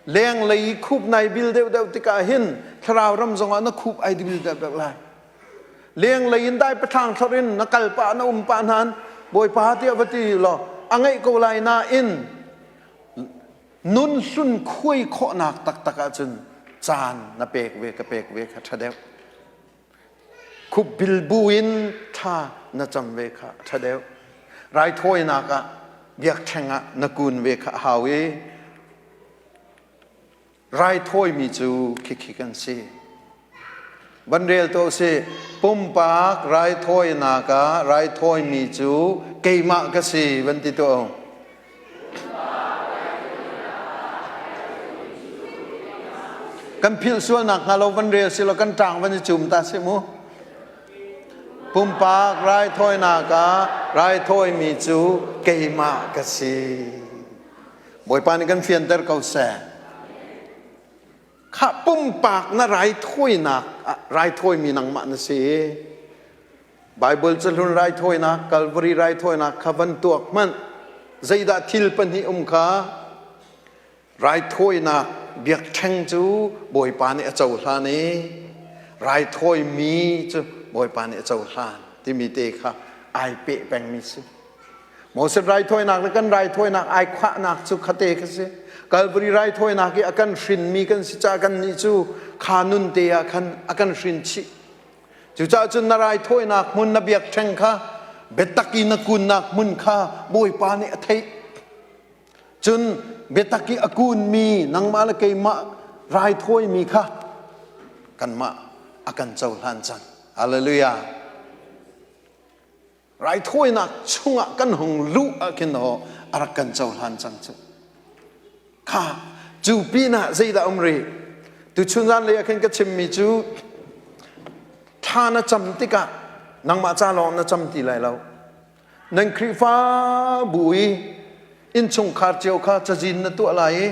Lenglei i khup nai bil deuhdeuh tikah hin thlarau ram zongah na khup ai bil deuhdeuh lai. Lenglei in dai pathlang thlor in na kal pah na um pah hnan Bawipa tiah va ti law a ngeih ko lai nain nun hlun khuai khawhnak taktak ahcun caan na pek ve ka pek ve kha ṭha deuh. Khup bilbu in thla na cam ve kha ṭha deuh. Raithawinak ah biakṭheng ah na kun ve kha a hau i raithawimi cu khikhi kan si. Van rel to si pumpak raithawinak ah raithawimi cu keimah ka si van ti tuah. Kan philh sualnak hnga lo van rel si law kan ṭang van i cum ta si mu. Pumpak raithawinak ah raithawimi cu keimah ka si. Bawipa nih kan fianter ko seh. Khah pumpak na raithawinak ah raithawimi nangmah na si. Baibal cahlun raithawinak, Calvary raithawinak kha van tuak hmanh. Zeidah thil pahnih um kha raithawinak biakṭheng cu Bawipa nih a cohlan i raithawimi cu Bawipa nih a cohlan timi te kha ai peh pengmi si. Moses raithawinak le kan raithawinak ai khahnak cu khate kha si. Calvary raithawinak i a kan hrinmi kan si caah kannih cu kha nun te ah khan a kan hrin chih. Cucaah cun na raithawinak hmun na biakṭheng kha biatak i na kunnak hmun kha Bawipa nih a theih. Cun biatak i a kunmi nangmah le keimah raithawimi kha kanmah a kan cohlan cang. Hallelujah. Raithawinak chungah kan hung luh ah khin aw a rak kan cohlan cang cu. Kha cu pinah zeidah um rih? Tuchun zan lei ah khin ka chimmi cu thla na cam tikah nangmah ca lawng na cam ti lai lo. Nan Khrihfabu i innchungkhar cio kha cazin na tuah lai i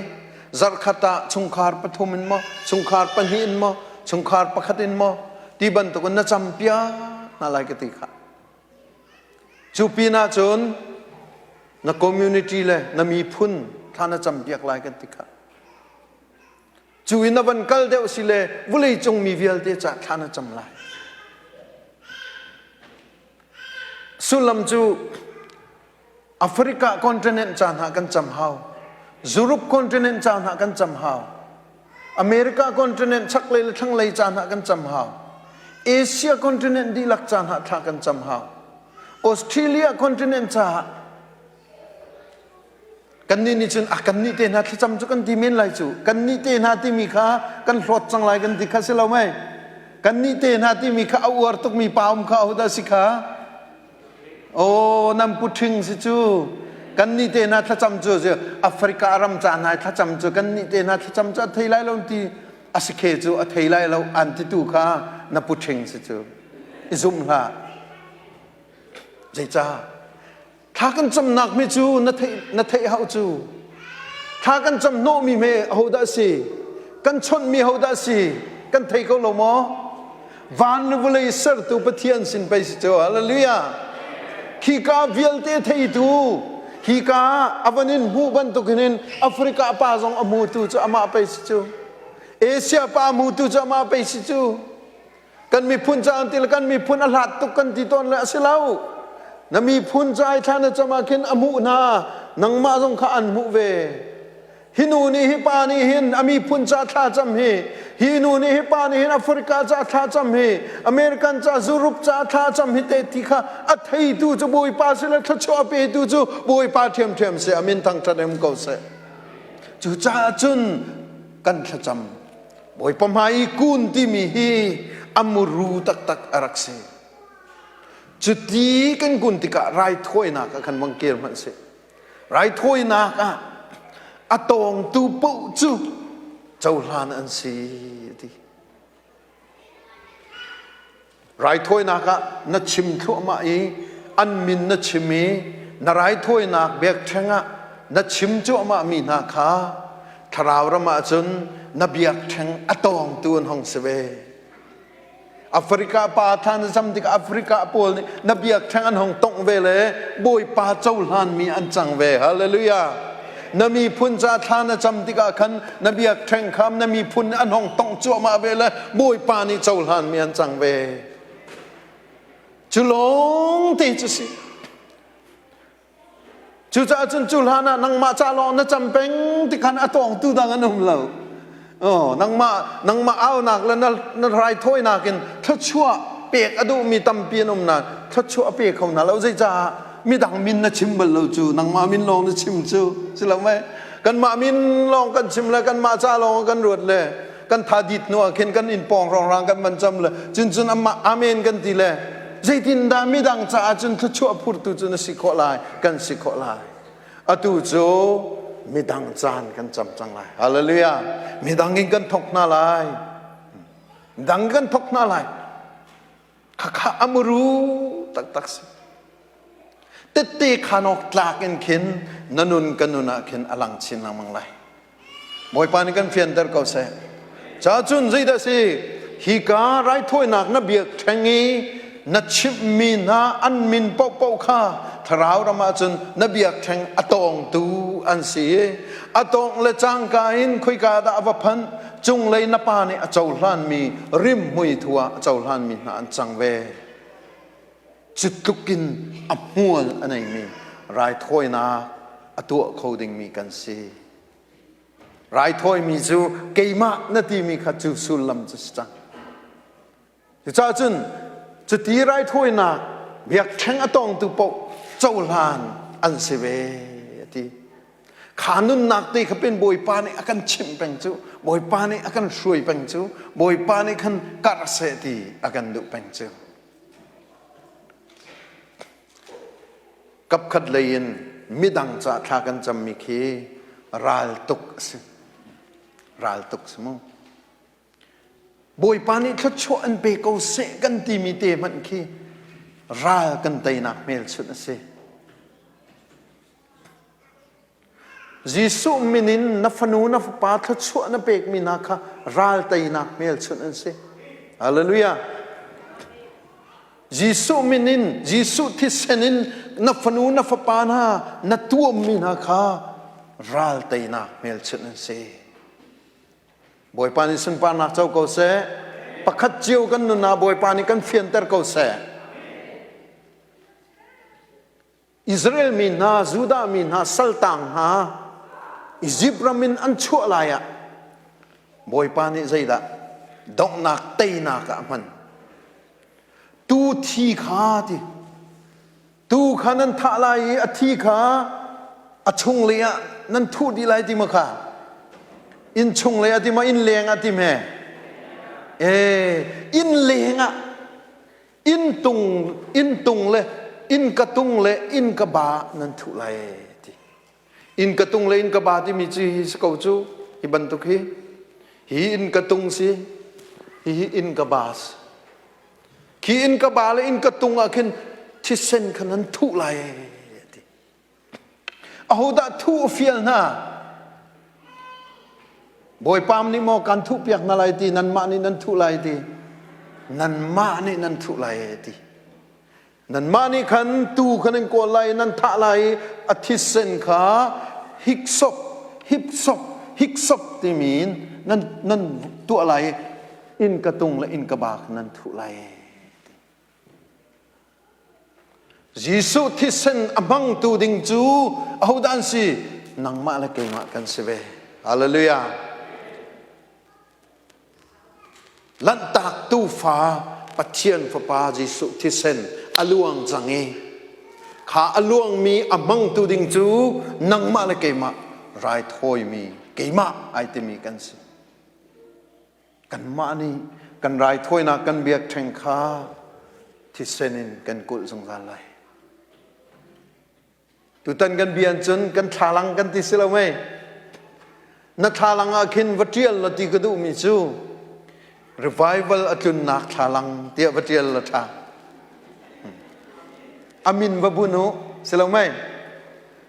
zarhkhat ah chungkhar pathum in maw chungkhar pahnih in maw chungkhar pakhat in maw ti bantukin na cam piak hna lai ka ti kha. Cu pinah cun na community le na miphun thla na cam piak lai kan ti kha. Cu in na van kal deuh si le vawleicung mi vialte cah thla na cam lai. Sullam cu Africa continent ca hna kan cam hau. Europe continent ca hna kan cam hau. America continent chaklei le thlanglei ca hna kan cam hau. Asia continent dihlak ca hna thla kan cam hau. Australia continent caah kannih nih cun ah kannih te hna thlacam cu kan ti men lai cu kannih te hna timi kha kan hlawt cang lai kan ti kha si lo mei kannih te hna timi kha a uar tukmi pa um kha ahodah si kha Aw nan pu ṭhing si cu kannih te hna thlacam cu Africa ram ca hna thlacam cu kannih te hna thlacam cu a thei lai lo ti a si khe cu a thei lai lo an titu kha na pu ṭhing si cu i zum hlah zeicah thla kan camnak mi cu na theih na theih hau cu thla kan cam hnawhmi hme ahodah si kan chawnhmi hodah si kan thei ko lo maw Van le vawlei sertu Pathian sin pei si cu. Hallelujah. Khika vialte theitu hika a van in hmuh bantukin in Africa pa zong a hmutu cu amah pei si cu. Asia pa hmutu cu amah pei si cu. Kan miphun ca an ti le kan miphun a hlat tuk kan ti tawn le a si lo. Na miphun ca ai thla na cam ah khin a hmuh hna nangmah zong kha an hmuh ve. Hi nu nih hi pa nih hin a miphun ca thlacam hi, hi nu nih hi pa nih hin Africa ca thlacam hi, American ca Europe ca thlacam hi te ti kha a theitu cu Bawipa si le thluachuah a petu cu Bawipa ṭhiamṭhiam si amin thangṭhat em ko seh. Cucaah cun kan thlacam Bawipa hmai i kun timi hi a muru taktak a rak si. Cuti kan kun tikah raithawinak ah khan vang kir hmanh sih. Raithawinak ah a tawngtu paoh cu cohlan an si ti. Raithawinak ah na chim thluahmah i an min na chim i na raithawinak biakṭheng ah na chim cuahmah mi hna kha thlarau ram ah cun na biakṭheng a tawngtu an hong si ve. Africa pa thla na zam tikah Africa pawl nih na biakṭheng an hong tongh ve le Bawipa cohlanmi an cang ve. Hallelujah. Na miphun ca thla na cam tikah khan na biakṭheng kham na miphun nih an hong tongh cuahmah ve le Bawipa nih cohlanmi an cang ve. Cu lawng te cu si. Cucaah cun cu hlan ah nangmah ca lawng na cam peng ti khan a tawngtu dang an um lo. Oh, nangmah nangmah aunak le na, na raithawinak in thluachuah pek a duhmi tampi an um nain thluachuah a pe kho hna lo. Zeicah midang min na chim bal lo cu nangmah min lawng na chim cu si lo mei kanmah min lawng kan chim le kanmah ca lawng kan ruat le kan tha dit hnu ah khin kan inn pawng rongrang kan van cam le cun cun amah amen kan ti le zeitindah midang caah cun thluachuah phurtu cu na si khawh lai kan si khawh lai atu cu midang caan kan cam cang lai hallelujah midang in kan thok hna lai midang kan thok hna lai khakha amuru taktak si tette khanok tlak in khin na nun ka nun ah khin alang chin lengmang lai Bawipa nih kan fianter ko seh. Ca cun zeidah si? Hika raithawinak na biakṭheng i na chimhmi hna an min paohpaoh kha thlarau ram ah cun na biakṭheng a tawngtu an si i a tawngh le cangka in khoika dah a va phanh cunglei na pa nih a cohlanmi rimhmui thu ah a cohlanmi hna an cang ve. Cu tluk in a hmual a neimi raithawinak a tuah kho dingmi kan si. Raithawimi cu keimah na timi kha cu sullam cu si cang. Cucaah cun cuti raithawinak biakṭheng a tawngtu paoh cohlan an si ve a ti. Kha nunnak te kha pen Bawipa nih a kan chimh peng cu, Bawipa nih a kan hruai peng cu, Bawipa nih khan karh seh ti a kan duh peng cu. Kapkhat lei in midang ca thla kan cammi khi raltuk a si. Raltuk si mu. Bawipa nih thluachuah an pe ko seh kan timi te hmanh khi ral kan teinak hmelchunh a si. Jesuh min in na fanu na fapa thluachuah na pekmi hna kha ral teinak hmelchunh an si. Hallelujah. Jesuh min in Jesuh thisen in na fanu na fapa hna na tuammi hna kha ral teinak hmelchunh an si. Bawipa nih sunparnak co ko seh. Pakhat cio kan nun ah Bawipa nih kan fianter ko seh. Israel mi hna, Judah mi hna, saltang hna Izipt ram in an chuah lai ah Bawipa nih zeidah donghnak teinak ah a hman. Tu thi kha ti tu kha nan thah lai i a thi kha a chunglei ah nan thuh dih lai ti ma kha inn chunglei ah ti ma inn leng ah ti me e inn leng ah Inntung inntung le innka tung le innka ba nan thuh lai ti. Innka tung le innka ba timi cu hi si ko cu hi bantuk hi hi innka tung si hi hi innka ba si. Khi innka ba le innka tung ah khin thisen kha nan thuh lai ti. Ahodah thuh a fial hna? Bawipa nih maw kan thuhpiak hna lai ti nanmah nih nan thuh lai ti nanmah nih nan thuh lai ti nanmah nih khan tuu kha nan kawl lai nan thah lai i a thisen kha hiksop hipsop hiksop timi in nan nan tuah lai i innka tung le innka ba kha nan thuh lai Jesuh thisen a hmangtu ding cu ahodah an si? Nangmah le keimah kan si ve. Hallelujah. Lanhtak tuufa Pathian Fapa Jesuh thisen a luang cang i kha a luangmi a hmangtu ding cu nangmah le keimah raithawimi keimah ai timi kan si. Kanmah nih kan raithawinak kan biakṭheng kha. Thisen in kan kulh zungzal lai. Tutan kan bian cun kan thlalang kan ti si lo mei. Na thlalang ah khin va ṭial la ti ka duhmi cu revival a tlunnak thlalang tiah va ṭial la ṭha. A min va bun u si lo mei.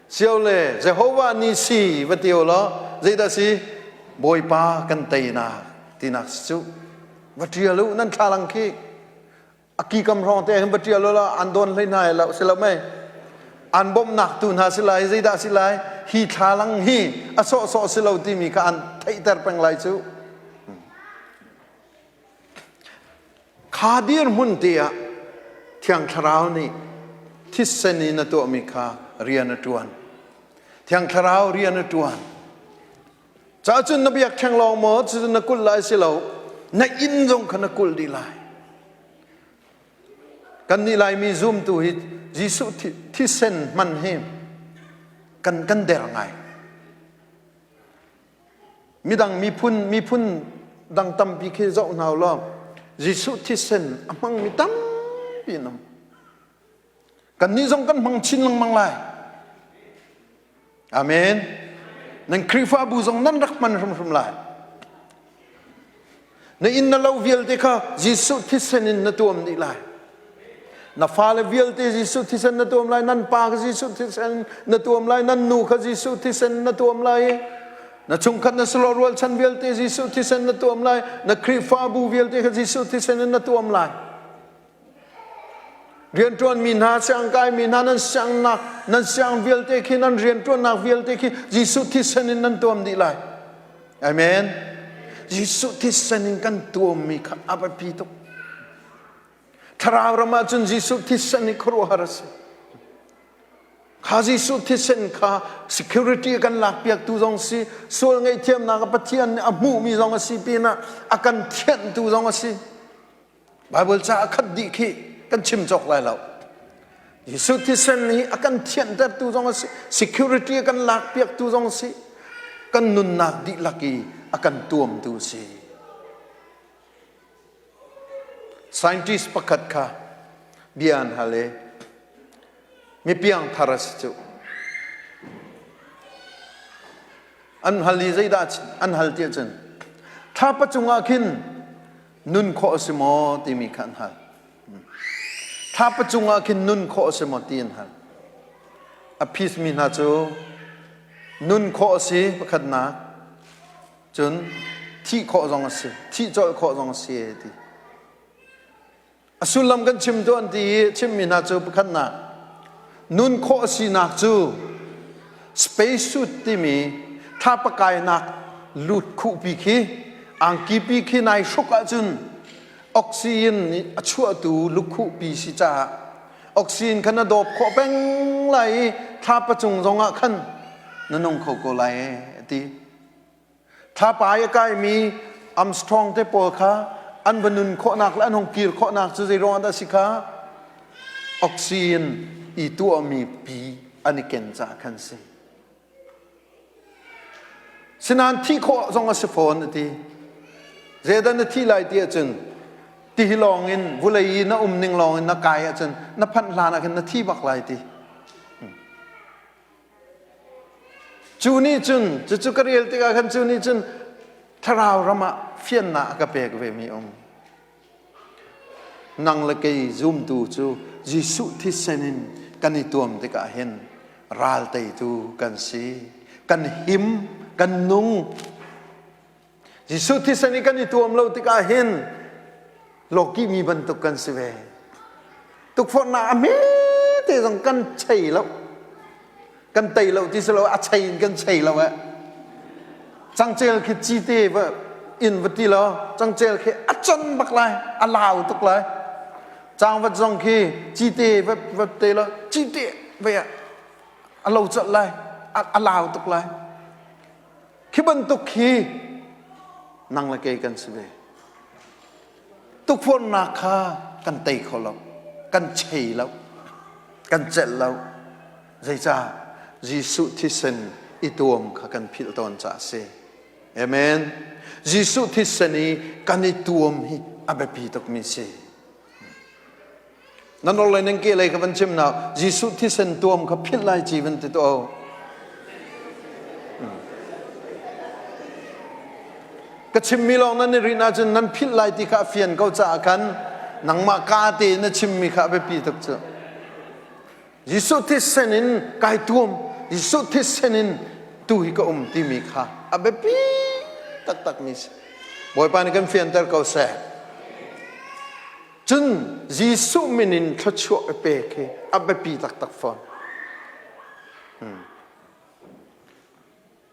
Sio le Jehovah ni si va ti u law zeidah si Bawipa kan teinak tinak si cu va ṭial u nan thlalang khi a kikam hrawng te hin va ṭial u law an dawn hlei hna lo si lo mei an bawmhnak tu hna si lai zeidah si lai hi thlalang hi a sawhsawh si lo timi kha an theihter peng lai cu kha dirhmun te ah thiang thlarau nih thisen in a tuahmi kha rian a ṭuan thiang thlarau rian a ṭuan Ca cun na biakṭheng lawng maw cucu na kulh lai si lo, na inn zong kha na kulh dih lai. Kannih Laimi zumtu hi Jesuh thisen hman hi kan kan der ngai. Midang miphun miphun dang tampi khi zoh hna law Jesuh thisen a hmangmi tampi an um. Kannih zong kan hmang chin lengmang lai. Amen. Nan Khrihfabu zong nan rak hman hrimhrim lai. Na inn na lo vialte kha Jesuh thisen in na tuam dih lai. Na fale vialte Jesuh thisen na tuam lai, nan pa kha Jesuh thisen na tuam lai, nan nu kha Jesuh thisen na tuam lai. Na chungkhat na salo rualchan vialte Jesuh thisen na tuam lai, na Khrihfabu vialte kha Jesuh thisen in na tuam lai. Rianṭuanmi hna, siangkaimi hna, nan siangnak, nan siang vialte khi, nan rianṭuannak vialte khi Jesuh thisen in nan tuam dih lai. Amen. Jesuh thisen in kan tuammi kha a biapi tuk. Thlarau ram ah cun Jesuh thisen hi khuaruahhar a si. Kha Jesuh thisen kha security kan lakpiaktu zong si, sual ngaihthiamnak a Pathian nih a hmuhmi zong a si pinah a kan thianhtu zong a si. Baibal ca a khat dih khi kan chim cawk lai lo. Jesuh thisen hi a kan thianhtertu zong a si, security a kan lakpiaktu zong a si, kan nunnak dihlak i a kan tuamtu a si. Scientist pakhat kha bia an hal i mi piangthar a si cu. An hal i zeidah an hal tiah cun thlapa cungah khin nun khawh a si maw timi kha an hal. Thlapa cungah khin nun khawh a si maw ti an hal. A phismi hna cu nun khawh a si pakhatnak cun thih khawh zong a si thih colh khawh zong a si ti. A sullam kan chim tuah an ti i chimmi hna cu pakhatnak nun khawh a sinak cu space suit timi thlapa kainak lut khuhpi khi angki pi khi nai hruk ahcun oxygen nih a chuahtu lukhuhpi si caah oxygen kha na dawp khawh peng lai i thlapa cung zongah khan na nung kho ko lai a ti. Thlapa i a kaimi Armstrong te pawl kha an va nun khawhnak le an hung kir khawhnak cu zei ruangah dah si kha oxygen i tuahmi pi an i ken caah khan si. Sinain thih khawh zong a si fawn a ti. Zeidah na thi lai ti ahcun tihi lawng in vulei i na um ning lawng in na kai ahcun na phanh hlan ah khin na thi bak lai ti. Cu nih cun, cucu ka rel tikah khan cu nih cun thlarau ram ah fiannak a ka pek vemi um. Nang le kei zumtu cu Jesuh thisen in kan i tuam tikah hin ral teitu kan si. Kan him, kan nung. Jesuh thisen i kan i tuam lo tikah hin lawkih mi bantuk kan si ve. Tukforhnak a hme te zong kan chei lo. Kan tei lo ti si lo a chei in kan chei lo eh. Cangcel khi cite va in va ti lo cangcel khi a con bak lai a lau tuk lai. Cangvat zong khi cite va va te lo cite ve a lo colh lai a lau tuk lai. Khi bantuk khi nang le kei kan si ve. Tukforhnak kha kan tei kho lo, kan chei lo, kan celh lo. Zeicah? Jesuh thisen i tuam kha kan philh tawn caah a si. Amen. Jesuh thisen i kan i tuam hi a biapi tukmi si. Nan orhlei nan kehlei kha van chim na Jesuh thisen tuam kha philh lai ci van ti tuah. Ka chimmi lawng nan i rin ahcun nan philh lai ti kha a fian ko caah khan nangmah ka te na chimmi kha a biapi tuk cu. Jesuh thisen in kai tuam, Jesuh thisen in tu hi ka um timi kha a biapi taktakmi si. Bawipa nih kan fianter ko seh. Cun Jesuh min in thluachuah i pek hi a biapi taktak fawn. Hmm.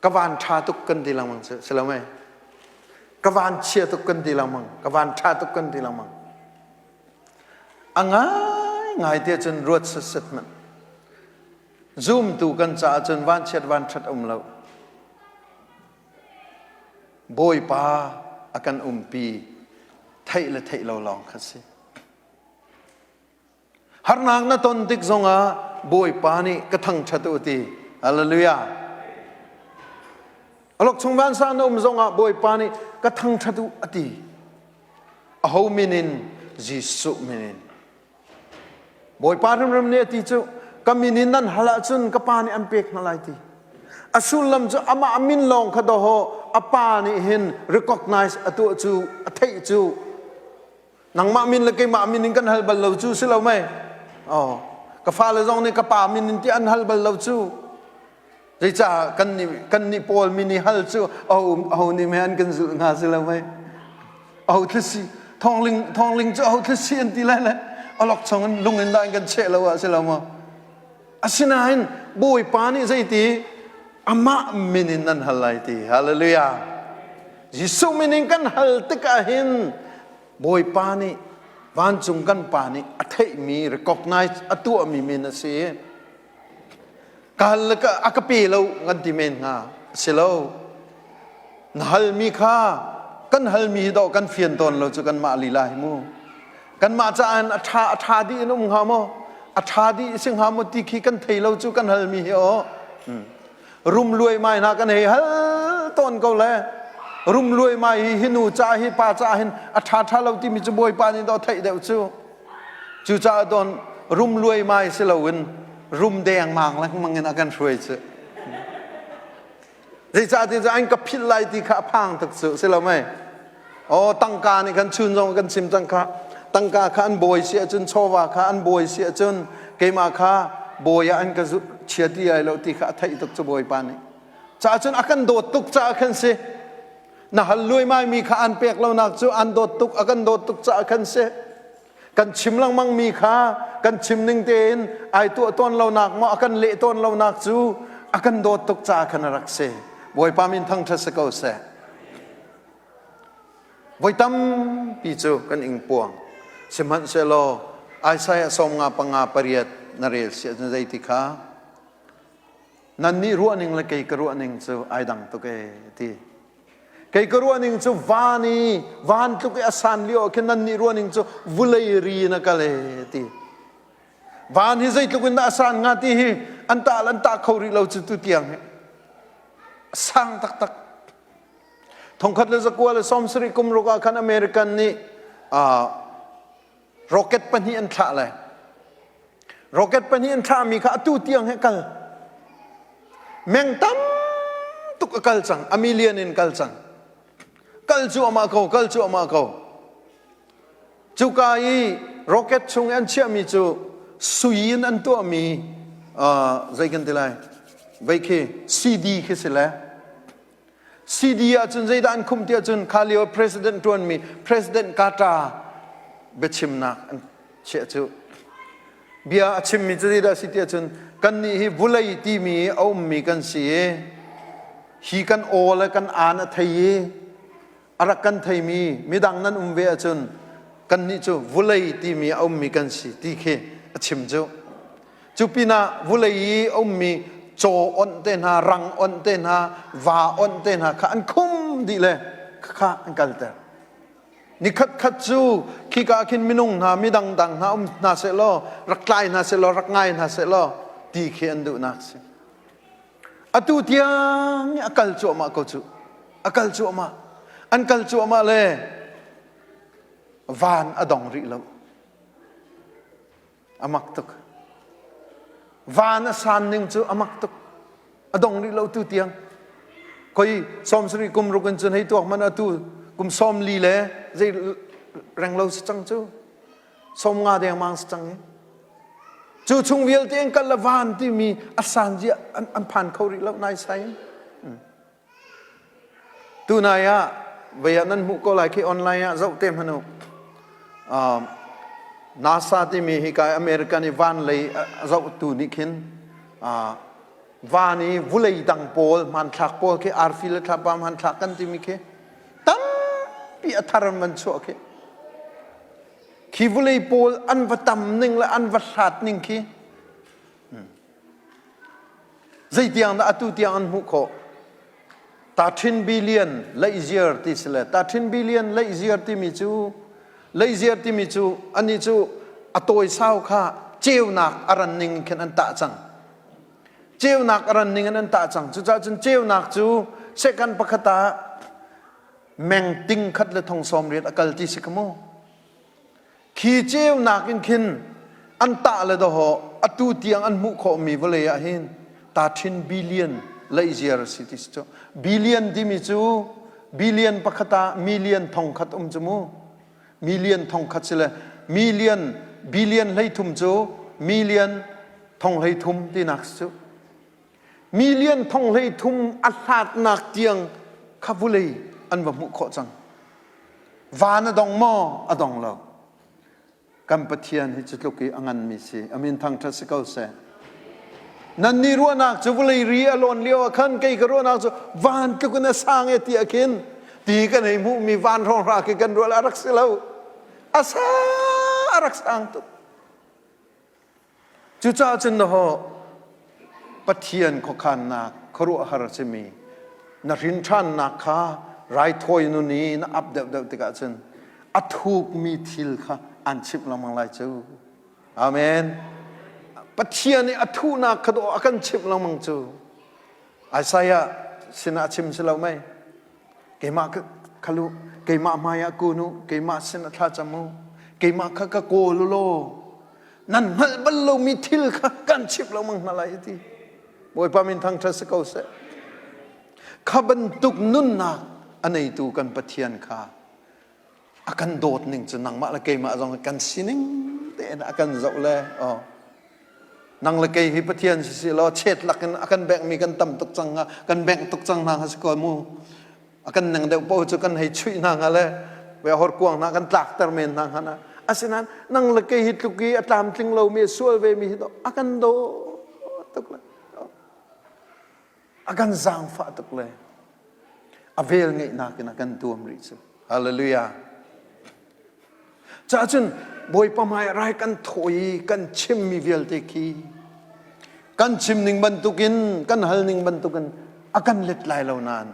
Ka van ṭha tuk kan ti lengmang si, si lo mei? Ka van chia tuk kan ti lengmang. Ka van ṭha tuk kan ti lengmang. A ngaingai te cun ruat sitset hmanh. Zumtu kan caah cun vanchiat vanṭhat um lo. Bawipa a kan umpi theih le theih lo lawng kha si. Harnak na ton tik zongah Bawipa nih ka thangṭhat u ti. Hallelujah. Alok chung vansang na um zongah Bawipa nih ka thangṭhat u a ti. Aho min in? Jesuh min in. Bawipa hrimhrim nih a ti cu ka min in nan hal ahcun ka pa nih an pek hna lai ti. A sullam cu amah min lawng kha dawhaw a pa nih hin recognize a tuah cu a theih cu nangmah min le keimah min in kan hal bal lo cu si lo mei oh ka fale zong nih ka pa min in ti an hal bal lo cu zeicah kan nih kan nih pawl min i hal cu aho aho nih mei an kan zulh hnga si lo mei aho thlisi thongling thongling cu aho thlisi an ti lai le alok chong in lung in dah in kan cheh lo ah si lo maw asinain bawipa nih zeiti amah min in nan hal lai ti hallelujah Jesuh min in kan hal tikah hin Bawipa nih vancung kan pa nih a theihmi recognize a tuahmi min a si. Ka hal le ka, a ka pe lo kan ti men hnga. Si lo. Na halmi kha kan halmi hi dawh kan fian tawn lo cu kanmah lila hi mu. Kanmah caah a ṭha a ṭha dih in um hnga maw? A ṭha dih si hnga maw ti khi kan thei lo cu kan halmi hi aw. Hmm. Rum luaimai hna kan hei hal tawn ko le rum luaimai hi hi nu ca hi pa ca hin a ṭha ṭha lo timi cu Bawipa nih dawh theih deuh cu. Cucaah dawn rum luaimai si loin rum dengmang lengmang in a kan hruai cu. Zeicah ti cu an ka philh lai ti kha a phang tuk cu si lo mei. Aw tangka nih khan chun zong kan chim cang kha. Tangka kha an bawi si ahcun chawva kha an bawi si ahcun keimah kha bawi ah an ka chia ti ai lo ti kha a theih tuk cu bawipa nih. Caah cun a kan dawt tuk caah khan si. Na hal luaimai mi kha an pek lonak cu an dawt tuk a kan dawt tuk caah khan si. Kan chim lengmang mi kha kan chim ning tein ai tuah tawn lonak maw a kan leh tawn lonak cu a kan dawt tuk caah khan a rak si. Bawipa min thangṭhat si ko seh. Voi tampi cu kan ingpuang. Sihmanhsehlaw Isaiah 55 8 na rel si ahcun zeiti kha nannih ruahning le kei ka ruahning cu ai dang tuk ee ti. Kei ka ruahning cu van i van tluk i a san lio ah khin nannih ruahning cu vulei ri in a kal ee ti. Van hi zeitluk in dah a san hnga ti hi an tah an tah kho rih lo cu tu tiang hi. Sang taktak. 1970 kum ruk ah khan American nih rocket pahnih an thlah le rocket pahnih an thlahmi kha atu tiang he kal meng tam tuk a kal cang a million in kal cang kal cuahmah ko kal cuahmah ko cuka i rocket chung an chiahmi cu sui in an tuahmi zei kan ti lai vei khi CD khi si le CD ahcun zeidah an khumh ti ahcun kha lio president ṭuanmi President Carter biachimnak an chiah cu bia a chimmi cu zeidah a si ti ahcun kannih hi vulei timi a ummi kan si i hi kan aw le kan aan a thei i a rak kan theimi midang nan um ve ahcun kannih cu vulei timi a ummi kan si ti khi a chim cu cu pinah vulei i a ummi caw onh te hna rang onh te hna va onh te hna kha an khum dih le kha an kalter nikhat khat cu khika khin minung hna midang dang hna um hna seh law rak tlai hna seh law rak ngai hna seh law ti khi an duhnak si Atu tiang a kal cuahmah ko cu. A kal cuahmah. An kal cuahmah le van a dong rih lo. A mak tuk. Van a san ning cu a mak tuk. A dong rih lo tu tiang. Koi 70 kum ruk in cun hei tuak man atu kum 40 le zei reng lo si cang cu. 50 dengmang si cang i. Cu chung vialte in kal le van timi a san zia an phan kho rih lo nai sai. Tunai ah vei ah nan hmuh ko lai khi online ah zoh te hmanh u. NASA timi hi kai American i van lei a zohtu nih khin van i vulei dang pawl hmanthlak pawl khi arfi le thlapa hmanthlak kan timi khi tampi a thar an van chuah khi. Khi vulei pawl an va tam ning le an va hlat ning khi Zeitiang dah atu tiang an hmuh khawh? 13 billion leihziar ti si le 13 billion leihziar timi cu leihziar timi cu anih cu a tawisau kha ceunak a ran ning khin an tah cang. Ceunak a ran ning in an tah cang. Cucaah cun ceunak cu second pakhat ah meng ting khat le thong sawm riat a kal ti si ka mu. Khi ceunak in khin an tah le dawhawh atu tiang an hmuh khawhmi vawlei ah hin 13 billion leihziar a si ti si cu. Billion timi cu billion pakhat ah million thong khat um cu mu. Million thong khat si le million billion 13 cu million thong 13 tinak si cu. Million thong 13 a hlatnak tiang kha vulei an va hmuh khawh cang. Van a dong maw? A dong lo. Kan Pathian hi cu tluk i a nganmi si. A min thangṭhat si ko seh. Nan nih ruahnak cu vawlei ri a lawn lio ah khan kei ka ruahnak cu van tluk in a sang e ti ah khin ti kan hei hmuhmi van hrawng khi kan ruah a rak si lo. A sang a rak sang tuk. Cucaah cun nahaw Pathian khuakhannak khuaruahhar a simi na hrin ṭhannak kha raithawi nun i na ap deuhdeuh tikah cun a thukmi thil kha an chimh lengmang lai cu. Amen. Pathian i a thuhnak kha dawh a kan chimh lengmang cu. Isaiah sinah a chim si lo mei? Keimah kha lu keimah hmai ah kun u keimah sin ah thlacam u keimah kha ka kawl u law nan hngalh bal lomi thil kha kan chimh lengmang hna lai ti Bawipa min thangṭhat si ko seh kha bantuk nunnak a neitu kan Pathian kha a kan dawt ning cu nangmah le keimah zong kan sining tein a kan zoh le oh nang le kei hi Pathian si si law chet lakin a kan bengmi kan tam tuk cang kan bengh tuk cang hna si ko mu a kan neng deuh paoh cu kan hei chuih hna hnga le ve horkuang hna kan tlakter men hna hnga na asinain nang le kei hi tluk i a tlamtling lomi a sual ve mi hi a kan daw tuk le a kan zaangfah tuk le a vel ngeihnak in a kan tuam rih cu hallelujah Caah cun Bawipa hmai rai kan thawh i kan chimmi vialte khi kan chim ning bantukin kan hal ning bantukin a kan let lai lo nain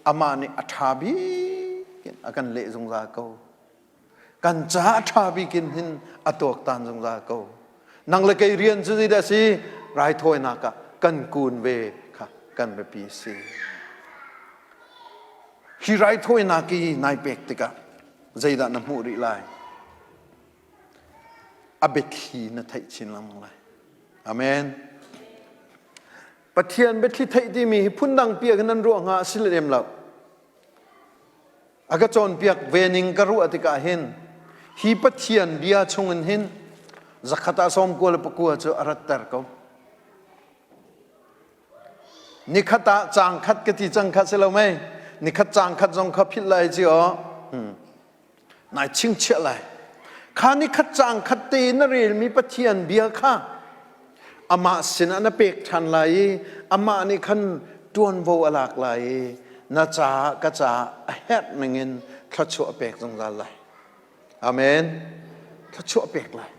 amah nih a ṭha bik in a kan leh zungzal ko. Kan caah a ṭha bik in hin a tuaktan zungzal ko. Nang le kei rian cu zeidah si? Raithawinak ah kan kun ve kha kan biapi si. Hi raithawinak i nai pek tikah zeidah na hmuh rih lai? A biathli na theih chin lengmang lai. Amen. Pathian biathli theih timi hi phundang piak in nan ruah hnga a si lem lo. A ka cawnpiak ve ning ka ruah tikah hin hi Pathian bia chungin hin zakhat ah 99 cu a ratter ko. Nikhat ah caang khat ka ti cang kha si lo mei? Nikhat caang khat zong kha philh lai ci aw. Hmm. Nai chingchiah lai. Kha nikhat caang khat te na relmi Pathian bia kha amah sinah na pek ṭhan lai i amah nih khan ṭuanvo a lak lai i na caah ka caah a herh ningin thluachuah a pek zungzal lai. Amen. Thluachuah a pek lai.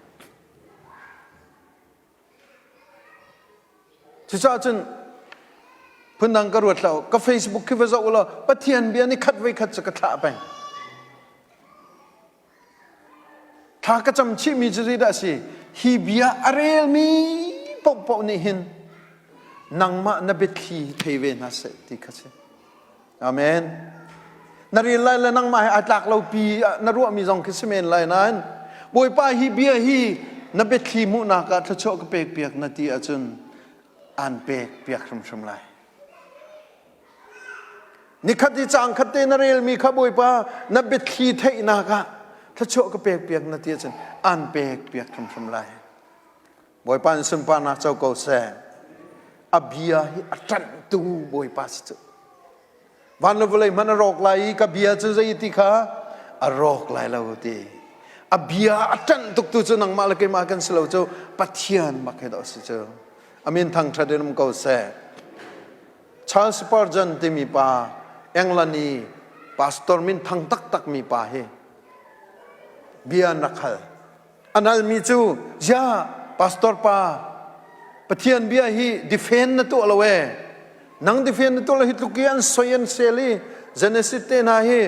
Cucaah cun phundang ka ruat lo ka Facebook khi va zoh law Pathian bia ni khat voi khat cu ka thlah peng. Thla ka cam chihmi cu zeidah a si? Hi bia a relmi paohpaoh nih hin nangmah na biathli thei ve hna seh ti kha si. Amen. Na rel lai le nangmah he ai tlak lo pi na ruahmi zong khi si men lai nain Bawipa hi bia hi Na biathli hmuhnak ah thluachuah ka pek piak na ti ahcun aan pek piak hrimhrim lai. Nikhat i caang khat te na relmi kha Bawipa na biathli theihnak ah thluachuah ka pek piak na ti ahcun aan pek piak hrimhrim lai. Bawipa in sunparnak co ko seh. A bia hi a ṭanhtu Bawipa si cu. Van le vawlei hmanh a rawk lai i ka bia cu zei ti kha a rawk lai lo ti. A bia a ṭanh tuk tu cu nangmah le keimah kan si lo cu Pathian bak hi dah si cu. A min thangṭhat in um ko seh. Charles Spurgeon timi pa England i pastor min thang taktak mi pa hi bia an rak hal. An halmi cu ziah pastor pa Pathian bia hi defend na tuah lo ee. Nang defend na tuah lo hi tluk i an soi an sel i Genesis te hna hi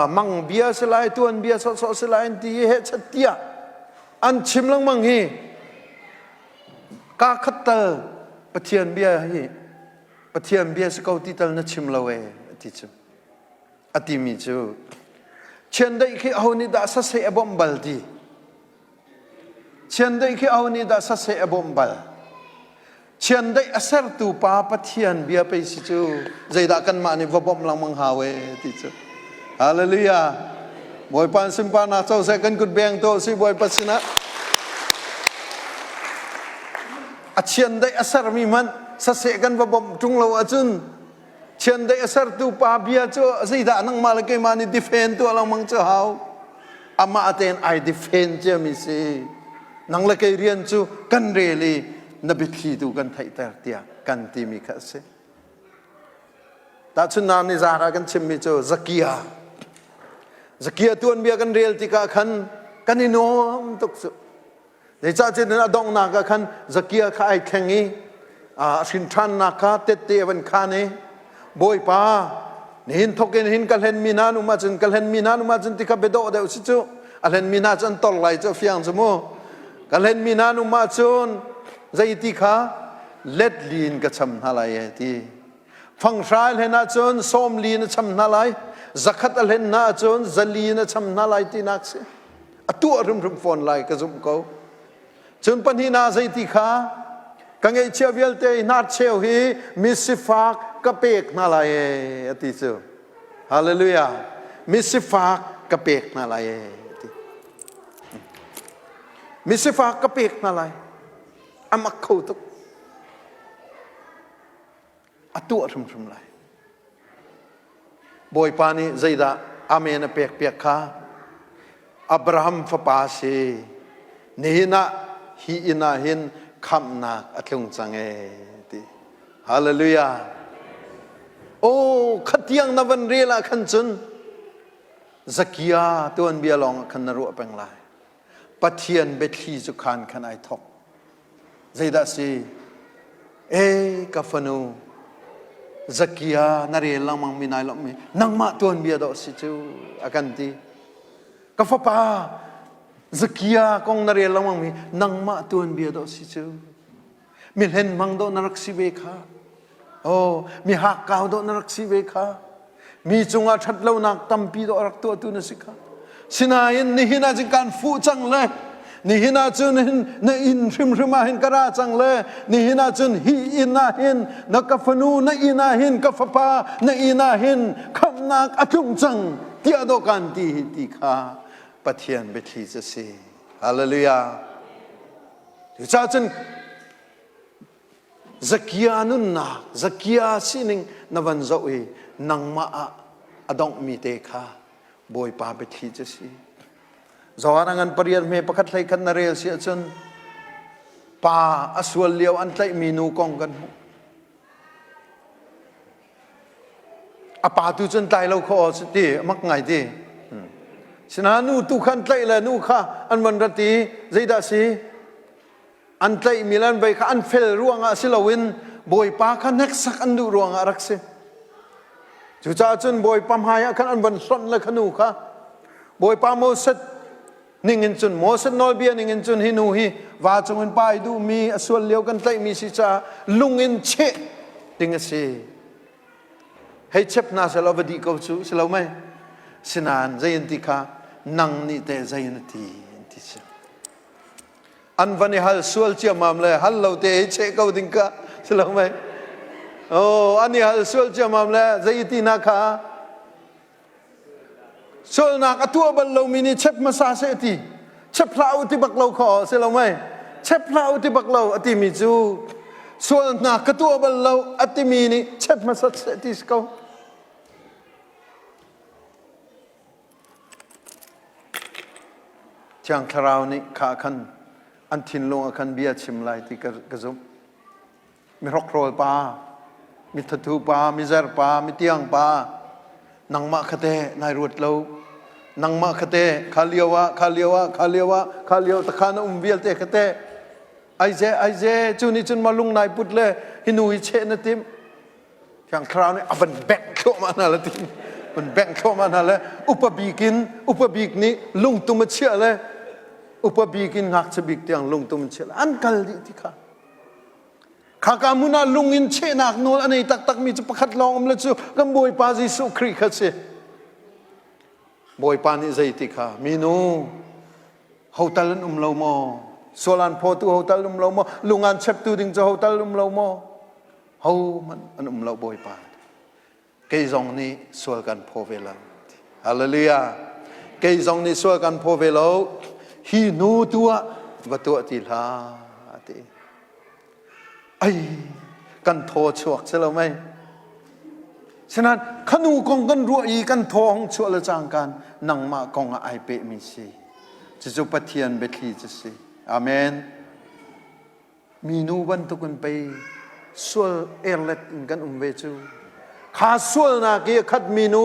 mang bia si lai tuan bia sawhsawh si lai an ti i heh chat tiah an chim lengmang hi ka khat tal Pathian bia hi Pathian bia si ko ti tal na chim lo ee ti cu a timi cu chiandeih khi aho nih dah saseh a bawmh bal ti chiandeih khi aho nih dah saseh a bawmh bal chiandeih a sertu pa Pathian bia pei si cu zeidah kanmah nih va bawmh lengmang hau e ti cu hallelujah Bawipa sunparnak co seh kan kut beng to si Bawipa sinah a chiandeih a sermi hmanh saseh kan va bawmh ṭung lo ahcun Chiandeih a sertu pa bia cu zeidah nangmah le keimah nih defend tuah lengmang cu hau. Amah tein ai defend ciami si. Nang le kei rian cu kan rel i na biathli tu kan theihter tiah kan timi kha a si. Tahchunhnak ni zan ah kan chimmi cu Zakia. Zakia tuanbia kan rel tikah khan kan i nuam tuk cu. Zeicahtiah a donghnak ah khan Zakia kha ai thleng i a hrin ṭhannak kha tette a van khaan i Bawipa nihin thawk in hin ka hlenmi hna an um ahcun ka hlenmi hna an um ahcun ti kha biadawh deuh si cu a hlenmi hna cu an tor lai cu a fiang cu mu ka hlenmi hna an um ahcun zeiti kha let li in ka cham hna lai e ti fanghra a hlen ahcun sawm li in a cham hna lai zakhat a hlen hna ahcun zali in a cham hna lai tinak si a tuah hrimhrim fawn lai ka zumh ko cun pahnihnak zeiti kha ka ngeihchiah vialte hnarcheu hi misifak ka pek hna lai e a ti cu hallelujah misifak ka pek hna lai e a ti misifak ka pek hna lai a mak kho tuk a tuah hrimhrim lai. Bawipa nih zeidah amen a pek piak kha Abraham fapa si nihin ah hi inn ah hin khamhnak a tlung cang e ti hallelujah oh khatiang na van rel ah khan cun Zakia tuanbia lawng ah khan na ruah peng lai Pathian biathli cu khan khan ai thok Zeidah si? E ka fanu, Zakia na rel lengmang mi nai lawmh mi nangmah tuanbia dawh si cu a kan ti. Ka fapa, Zakia kong na rel lengmang mi nangmah tuanbia dawh si cu. Mi hlen hmang dawh na rak si ve kha. Oh, mi hakkau dawh na rak si ve kha. Mi cungah ṭhatlonak tampi dawh rak tuahtu na si kha. Sinain nihin ah cun kaan fuh cang le nihin ah cun hin na inn hrimhrim ah hin ka ra cang le nihin ah cun hi inn ah hin na ka fanu na inn ah hin ka fapa na inn ah hin khamhnak a tlung cang tiah dawh kaan ti hi ti kha Pathian biathli cu a si. Hallelujah. Cucaah cun Zakia nunnak, Zakia sining na van zoh i nangmah ah a donghmi te kha Bawipa biathli cu si. Johan a ngan pariat hme pakhat hlei khat na rel si ahcun pa a sual lio an tlaihmi nu kong kan hmuh. A pa tu cun tlai lo kho ti mak ngai ti. Sina nu tu khan tlaih le nu kha an van rat i zeidah si? An tlaihmi le an vei kha an fel ruangah si loin Bawipa kha hneksak an duh ruangah rak si. Cucaah cun Bawipa hmaiah khan an van hlonh le kha nu kha Bawipa Moses ningin cun Moses nawlbia ningin cun hi nu hi va cungin pa i duhmi a sual lio kan tlaihmi si caah lung in cheh ding a si. Hei chep hna selaw va dih ko cu si lo mei? Sinain zei an ti kha nang nih teh zei na ti an ti si. An van i hal sual ciamam le hal lo te i cheh ko ding ka si lo mei. Oh, an i hal sual ciamam le zei ti na kha sualnak a tuah bal lomi nih chep hmasa seh ti chep hlah u ti bak lo kha si lo mei chep hlah u ti bak lo a timi cu sualnak ka tuah bal lo a timi nih chep hmasa seh ti si ko. Thiang Thlarau nih kha khan an thinlung ah khan bia chim lai ti ka zumh. Mihrokhrol pa, mithathu pa, mizer pa, mitiang pa, nangmah kha teh nai ruat lo. Nangmah kha teh kha lio ah, kha lio ah, kha lio ah, kha lio takha na um vialte kha teh. Aize, aize, cu nih cun ma lung nai put le hi nu hi cheh na timh. Thiang Thlarau nih a van bengh thluahmah hna le ti van bengh thluahmah hna le upa bik in upa bik nih lungtum a chiah le upa bik in ngakchia bik tiang lungtum an chiah le an kal dih ti kha khaka hmun ah lung in chehnak nawl a nei taktakmi cu pakhat lawng um le cu kan Bawipa Jesuh Khrih kha si Bawipa nih zei ti kha minu hotal an um lo maw sual an phawtu hotal um lo maw lung an cheptu ding cu hotal um lo maw hohmanh an um lo Bawipa. Kei zong nih sual kan phaw ve lo. Hallelujah. Kei zong nih sual kan phaw ve lo. Hi hnu tu ah va tuah ti hlah ti. Ai kan thaw chuak si lo mei. Sinan khanu kong kan ruah i kan thaw hong chuah le cangkan nangmah kong ah ai pehmi si. Cucu Pathian biathli cu si. Amen. Minu bantukin pei sual erlet in kan um ve cu. Kha sualnak i a khat minu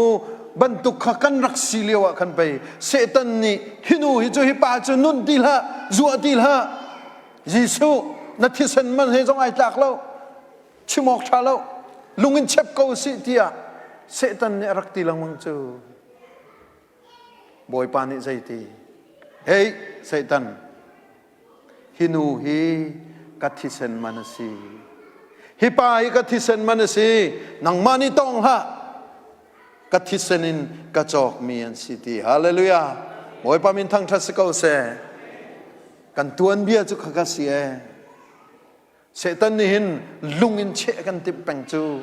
bantuk kha kan rak si lio ah khan pei Satan nih hi nu hi cu hi pa cu nun ti hlah, zuah ti hlah. Jesuh na thisen man he zong ai tlak lo. Chim awk ṭha lo. Lung in chep ko sih tiah Satan nih a rak ti lengmang cu. Bawipa nih zeiti? Hey Satan, hi nu hi ka thisen man a si. Hi pa hi ka thisen man a si. Nangmah nih tawng hlah. Ka thisen in ka cawkmi an si ti. Hallelujah. Bawipa min thangṭhat si ko seh. Kan tuanbia cu khaka si ee. Satan nih hin lung in cheh a kan timh peng cu.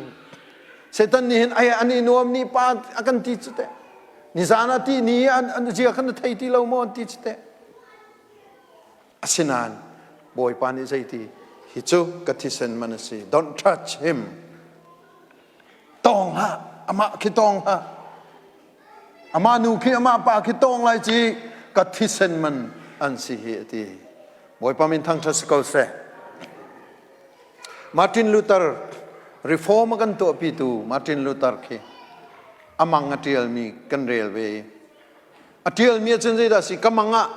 Satan nih hin ai an i nuam ni pa a kan ti cu teh. Nizan ah ti ni an an zia khan na thei ti lo maw an ti cu teh. Asinain Bawipa nih zeiti hi cu ka thisen man a si. Don't touch him. Tawng hlah. Amah khi tawng hlah. Amah nu khi amah pa khi tawng lai ci ka thisen man an si hi a ti. Bawipa min thangṭhat si ko seh. Martin Luther reform a kan tuahpitu Martin Luther khi amang a ṭialmi kan rel ve. A ṭialmi ahcun zeidah si ka mang ah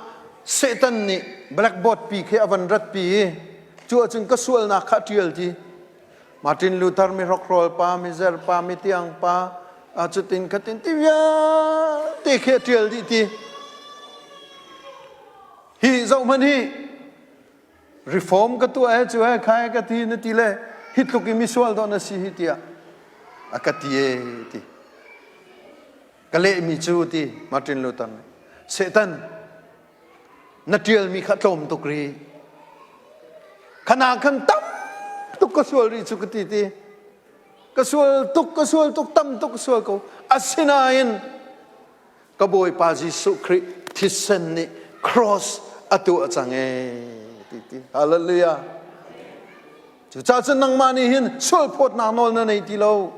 Satan nih blackboard pi khi a van ratpi i cu ahcun ka sualnak kha a ṭial ti. Martin Luther mi hrokhrawl pa, mi zer pa, mi tiang pa, cutin khatin ti vialte khi a ṭial dih ti. Hi zohhmanh hi reform ka tuah he cu he khai ka ti na ti le hi tluk i misual dawh na si hi tiah a ka ti e ti. Ka lehmi cu ti Martin Luther nih Satan na ṭialmi kha tlawm tuk rih. Khana khan tam tuk ka sual rih cu ka ti ti. Ka sual tuk, ka sual tuk, tam tuk ka sual ko. Asinain ka Bawipa Jesuh Khrih thisen nih cross a tuah cang ee ti ti. Hallelujah. Cucaah cun nangmah nih hin sual phawtnak nawl na nei ti lo.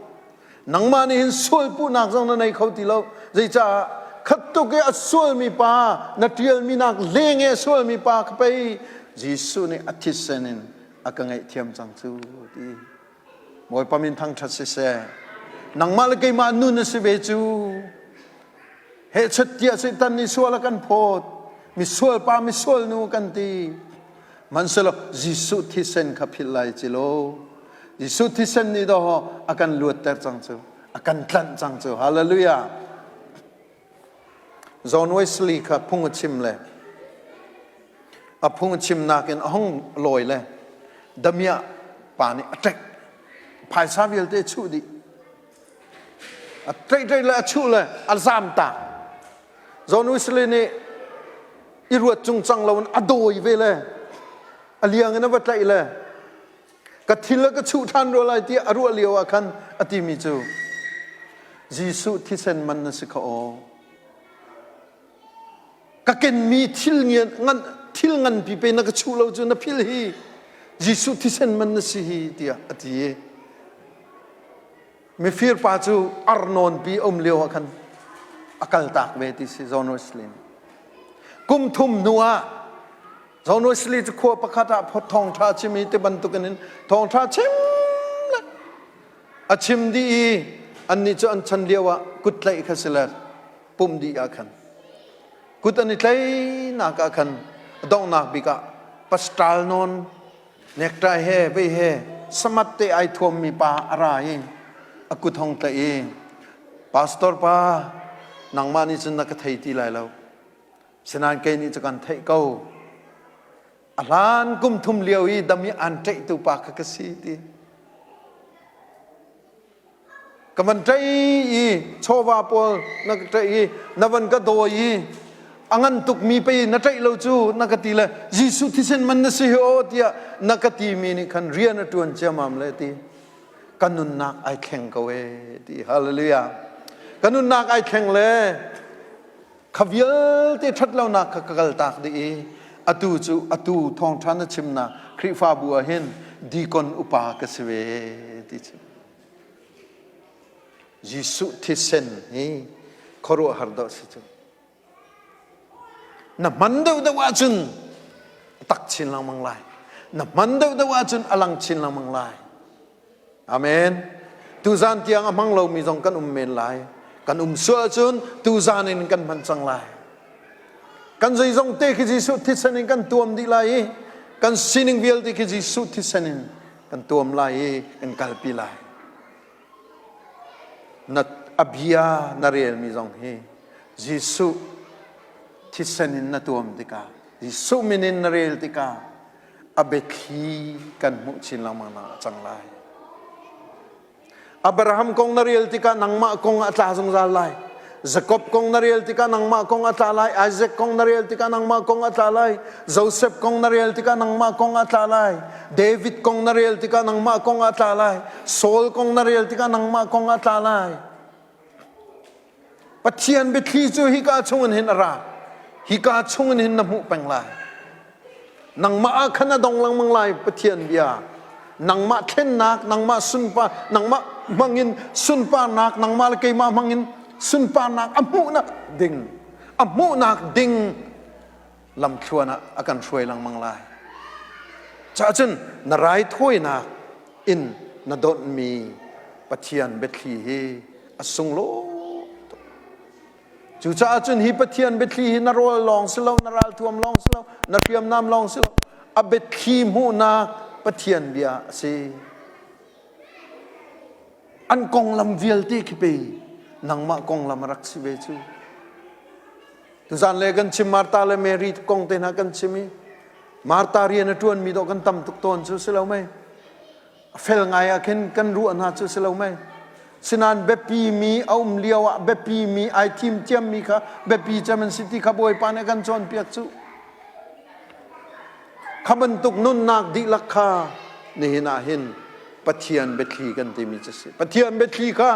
Nangmah nih hin sual puhnak zong na nei kho ti lo. Zeicah khat tuk i a sualmi pa na ṭialmi nak leng i a sualmi pa kha pei Jesuh nih a thisen in a ka ngaihthiam cang cu ti. Bawipa min thangṭhat siseh. Nangmah le keimah nun a si ve cu. Hehchet tiah Satan nih sual a kan phawt. Misual pa, misual nu kan ti. Hmanhsehlaw Jesuh thisen kha philh lai ci law. Jesuh thisen nih dawh a kan luatter cang cu. A kan tlanh cang cu. Hallelujah. John Wesley kha phung a chim le a phung a chimnak in a hung lawi le damiah pa nih a ṭek phaisa vialte a chuh dih a ṭeih le a chuh le a zam tak John Wesley nih i ruat cungcang loin a dawi ve le. A liang in a va tlaih le ka thil a ka chuh ṭhan rua lai tiah a ruah lio ah khan a timi cu Jesuh thisen man na si kha aw. Ka kenmi thil ngan thil nganpi pe na ka chuh lo cu na phil hi Jesuh thisen man na si hi tiah a ti i mifir pa cu arnawn pi um lio ah khan a kaltak ve ti si John Wesley kum thum hnu ah John Wesley cu khua pakhat ah thawngṭha chim i ti bantukin in thawngṭha chim le a chim dih i annih cu an chan lio ah kut tlaih kha si le pumh dih ah khan kut an i tlaihnak ah khan donghnak bik ah pastal nawn Necktie he vei he samat te ai thuammi pa a ra i a kut hong tlaih i pastor pa nangmah nih cun na ka thei ti lai lo sinain kei nih cu kan theih ko a hlan kum thum lio i dam i aan ṭaihtu pa kha ka si ti Ka van ṭei i chawva pawl na ka ṭaih i na van ka dawi i a ngan tukmi pei na ṭaih lo cu na ka ti le Jesuh thisen man na si hi aw tiah na ka timi nih khan rian a ṭuan ciamam le ti ka nunnak ai thleng ko e ti hallelujah ka nunnak ai thleng le kha vialte ṭhatlonak kha ka kaltak dih i atu cu atu thawngṭha na chimnak Khrihfabu ah hin deacon upa ka si ve ti chim Jesuh thisen hi khuaruahhar dawh si cu. Na hman deuhdeuh ahcun a tak chin lengmang lai. Na hman deuhdeuh ahcun a lang chin lengmang lai. Amen. Tuzan tiang a hmang lomi zong kan um men lai. Kan um sual ahcun tuzan in kan hman cang lai. Kan zeizong te khi Jesuh thisen in kan tuam dih lai i kan sining vialte khi Jesuh thisen in kan tuam lai i kan kalpi lai na a bia na relmi zong hi Jesuh thisen in na tuam tikah Jesuh min in na rel tikah a biathli kan hmuh chin lengmang nak a cang lai Abraham kong na rel tikah nangmah kong a tla zungzal lai. Jakob kong na rel tikah nangmah kong a tla lai. Isaac kong na rel tikah nangmah kong a tla lai. Joseph kong na rel tikah nangmah kong a tla lai. David kong na rel tikah nangmah kong a tla lai. Saul kong na rel tikah nangmah kong a tla lai. Pathian biathli cu hika chungin hin a ra. Hika chungin hin na hmuh peng lai. Nangmah ah khan a dong lengmang lai Pathian bia. Nangmah thlennak, nangmah sunpar, nangmah hmangin sunparnak, nangmah le keimah hmangin sunparnak a hmuhnak ding, a hmuhnak ding lamthluan ah a kan hruai lengmang lai. Cahcun na raithawinak in na donhmi Pathian biathli hi a sunglawi tuk. Cucaah cun hi Pathian biathli hi na rawl lawng si lo, na ralthuam lawng si lo, na hriamnam lawng si lo, a biathli hmuhnak Pathian bia a si. An konglam vialte khi pe nangmah konglam a rak si ve cu. Tuzan le kan chim Martha le Mary kong te hna kan chim i Martha rian a ṭuanmi dawh kan tam tuk tawn cu si lo mei. A fel ngai ah khin kan ruah hna cu si lo mei. Sinain biapi mi a um lio ah biapi mi ai thim thiammi kha biapi cem an si ti kha Bawipa nih a kan cawnpiak cu. Kha bantuk nunnak dihlak kha nihin ah hin Pathian biathli kan timi cu si. Pathian biathli kha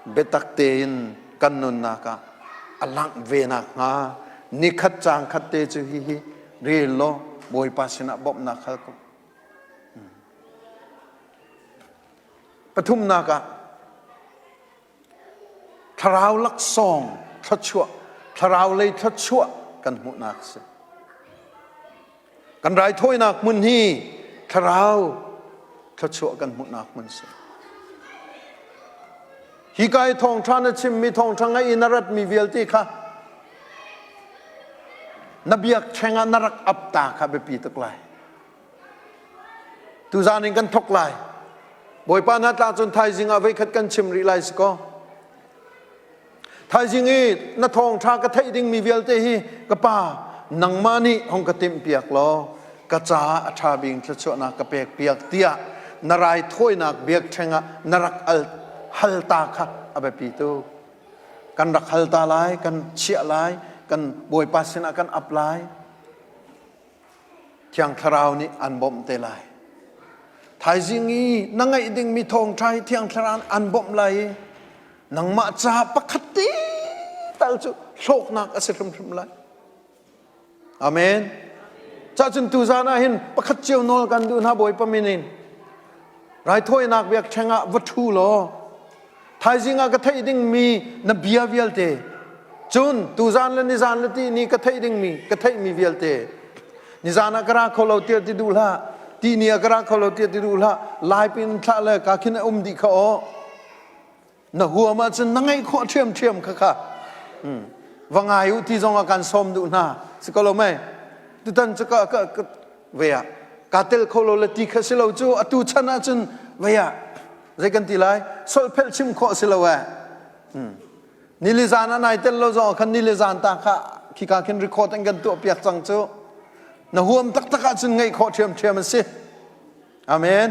biatak tein kan nunnak ah a langh ve nakhnga nikhat caang khat te cu hihi rel law Bawipa sinah bawmhnak hal ko. Pathumnak ah thlarau laksawng thluachuah thlarau lei thluachuah kan hmuhnak a si. Kan raithawinak hmun hi thlarau thluachuah kan hmuhnak hmun si. Hi ka i thawngṭha na chimmi thawngṭha ngaih in a ratmi vialte kha na biakṭheng ah na rak ap ta kha biapi tuk lai. Tuzaan in kan thok lai. Bawipa na tla cun thaizing ah voikhat kan chim rih lai si kaw. Thaizing i na thawngṭha ka theih dingmi vialte hi ka pa nangmah nih hong ka timhpiak law ka caah a ṭha bik thluachuahnak ka pekpiak tiah na raithawinak biakṭheng ah na rak al hal ta kha a biapi tuk. Kan rak hal ta lai, kan chiah lai, kan Bawipa sinah kan ap lai. Thiang Thlarau nih an bawmh te lai. Thaizing i na ngaih dingmi thawngṭha hi Thiang Thlarau nih an bawmh lai i nangmah ca pakhat te tal cu hlawknak a si hrimhrim lai. Amen. Cahcun tuzan ah hin pakhat cio nawl kan duh hna Bawipa min in. Raithawinak biakṭheng ah va ṭhu law thaizing ah ka theih dingmi na bia vialte cun tuzan le nizan le ti ni ka theih dingmi ka theihmi vialte nizan ah ka ra kho lo tiah ti duh hlah ti ni ah ka ra kho lo tiah ti duh hlah lai pin thlah le ka khin a um dih kha aw na huam ahcun na ngeih khawh ṭhiamṭhiam kha kha va ngai u ti zong ah kan sawm duh hna si ko lo mei tutan cu ka ka ka ve ah ka tel kho lo le ti kha si lo cu atu chan ahcun ve ah zei kan ti lai solphelh chim khawh si lo eh nili zan ah nai tel lo zong khan nili zan ta kha khika khin record an kan tuah piak cang cu na huam taktak ahcun ngeih khawh ṭhiamṭhiam a si amen.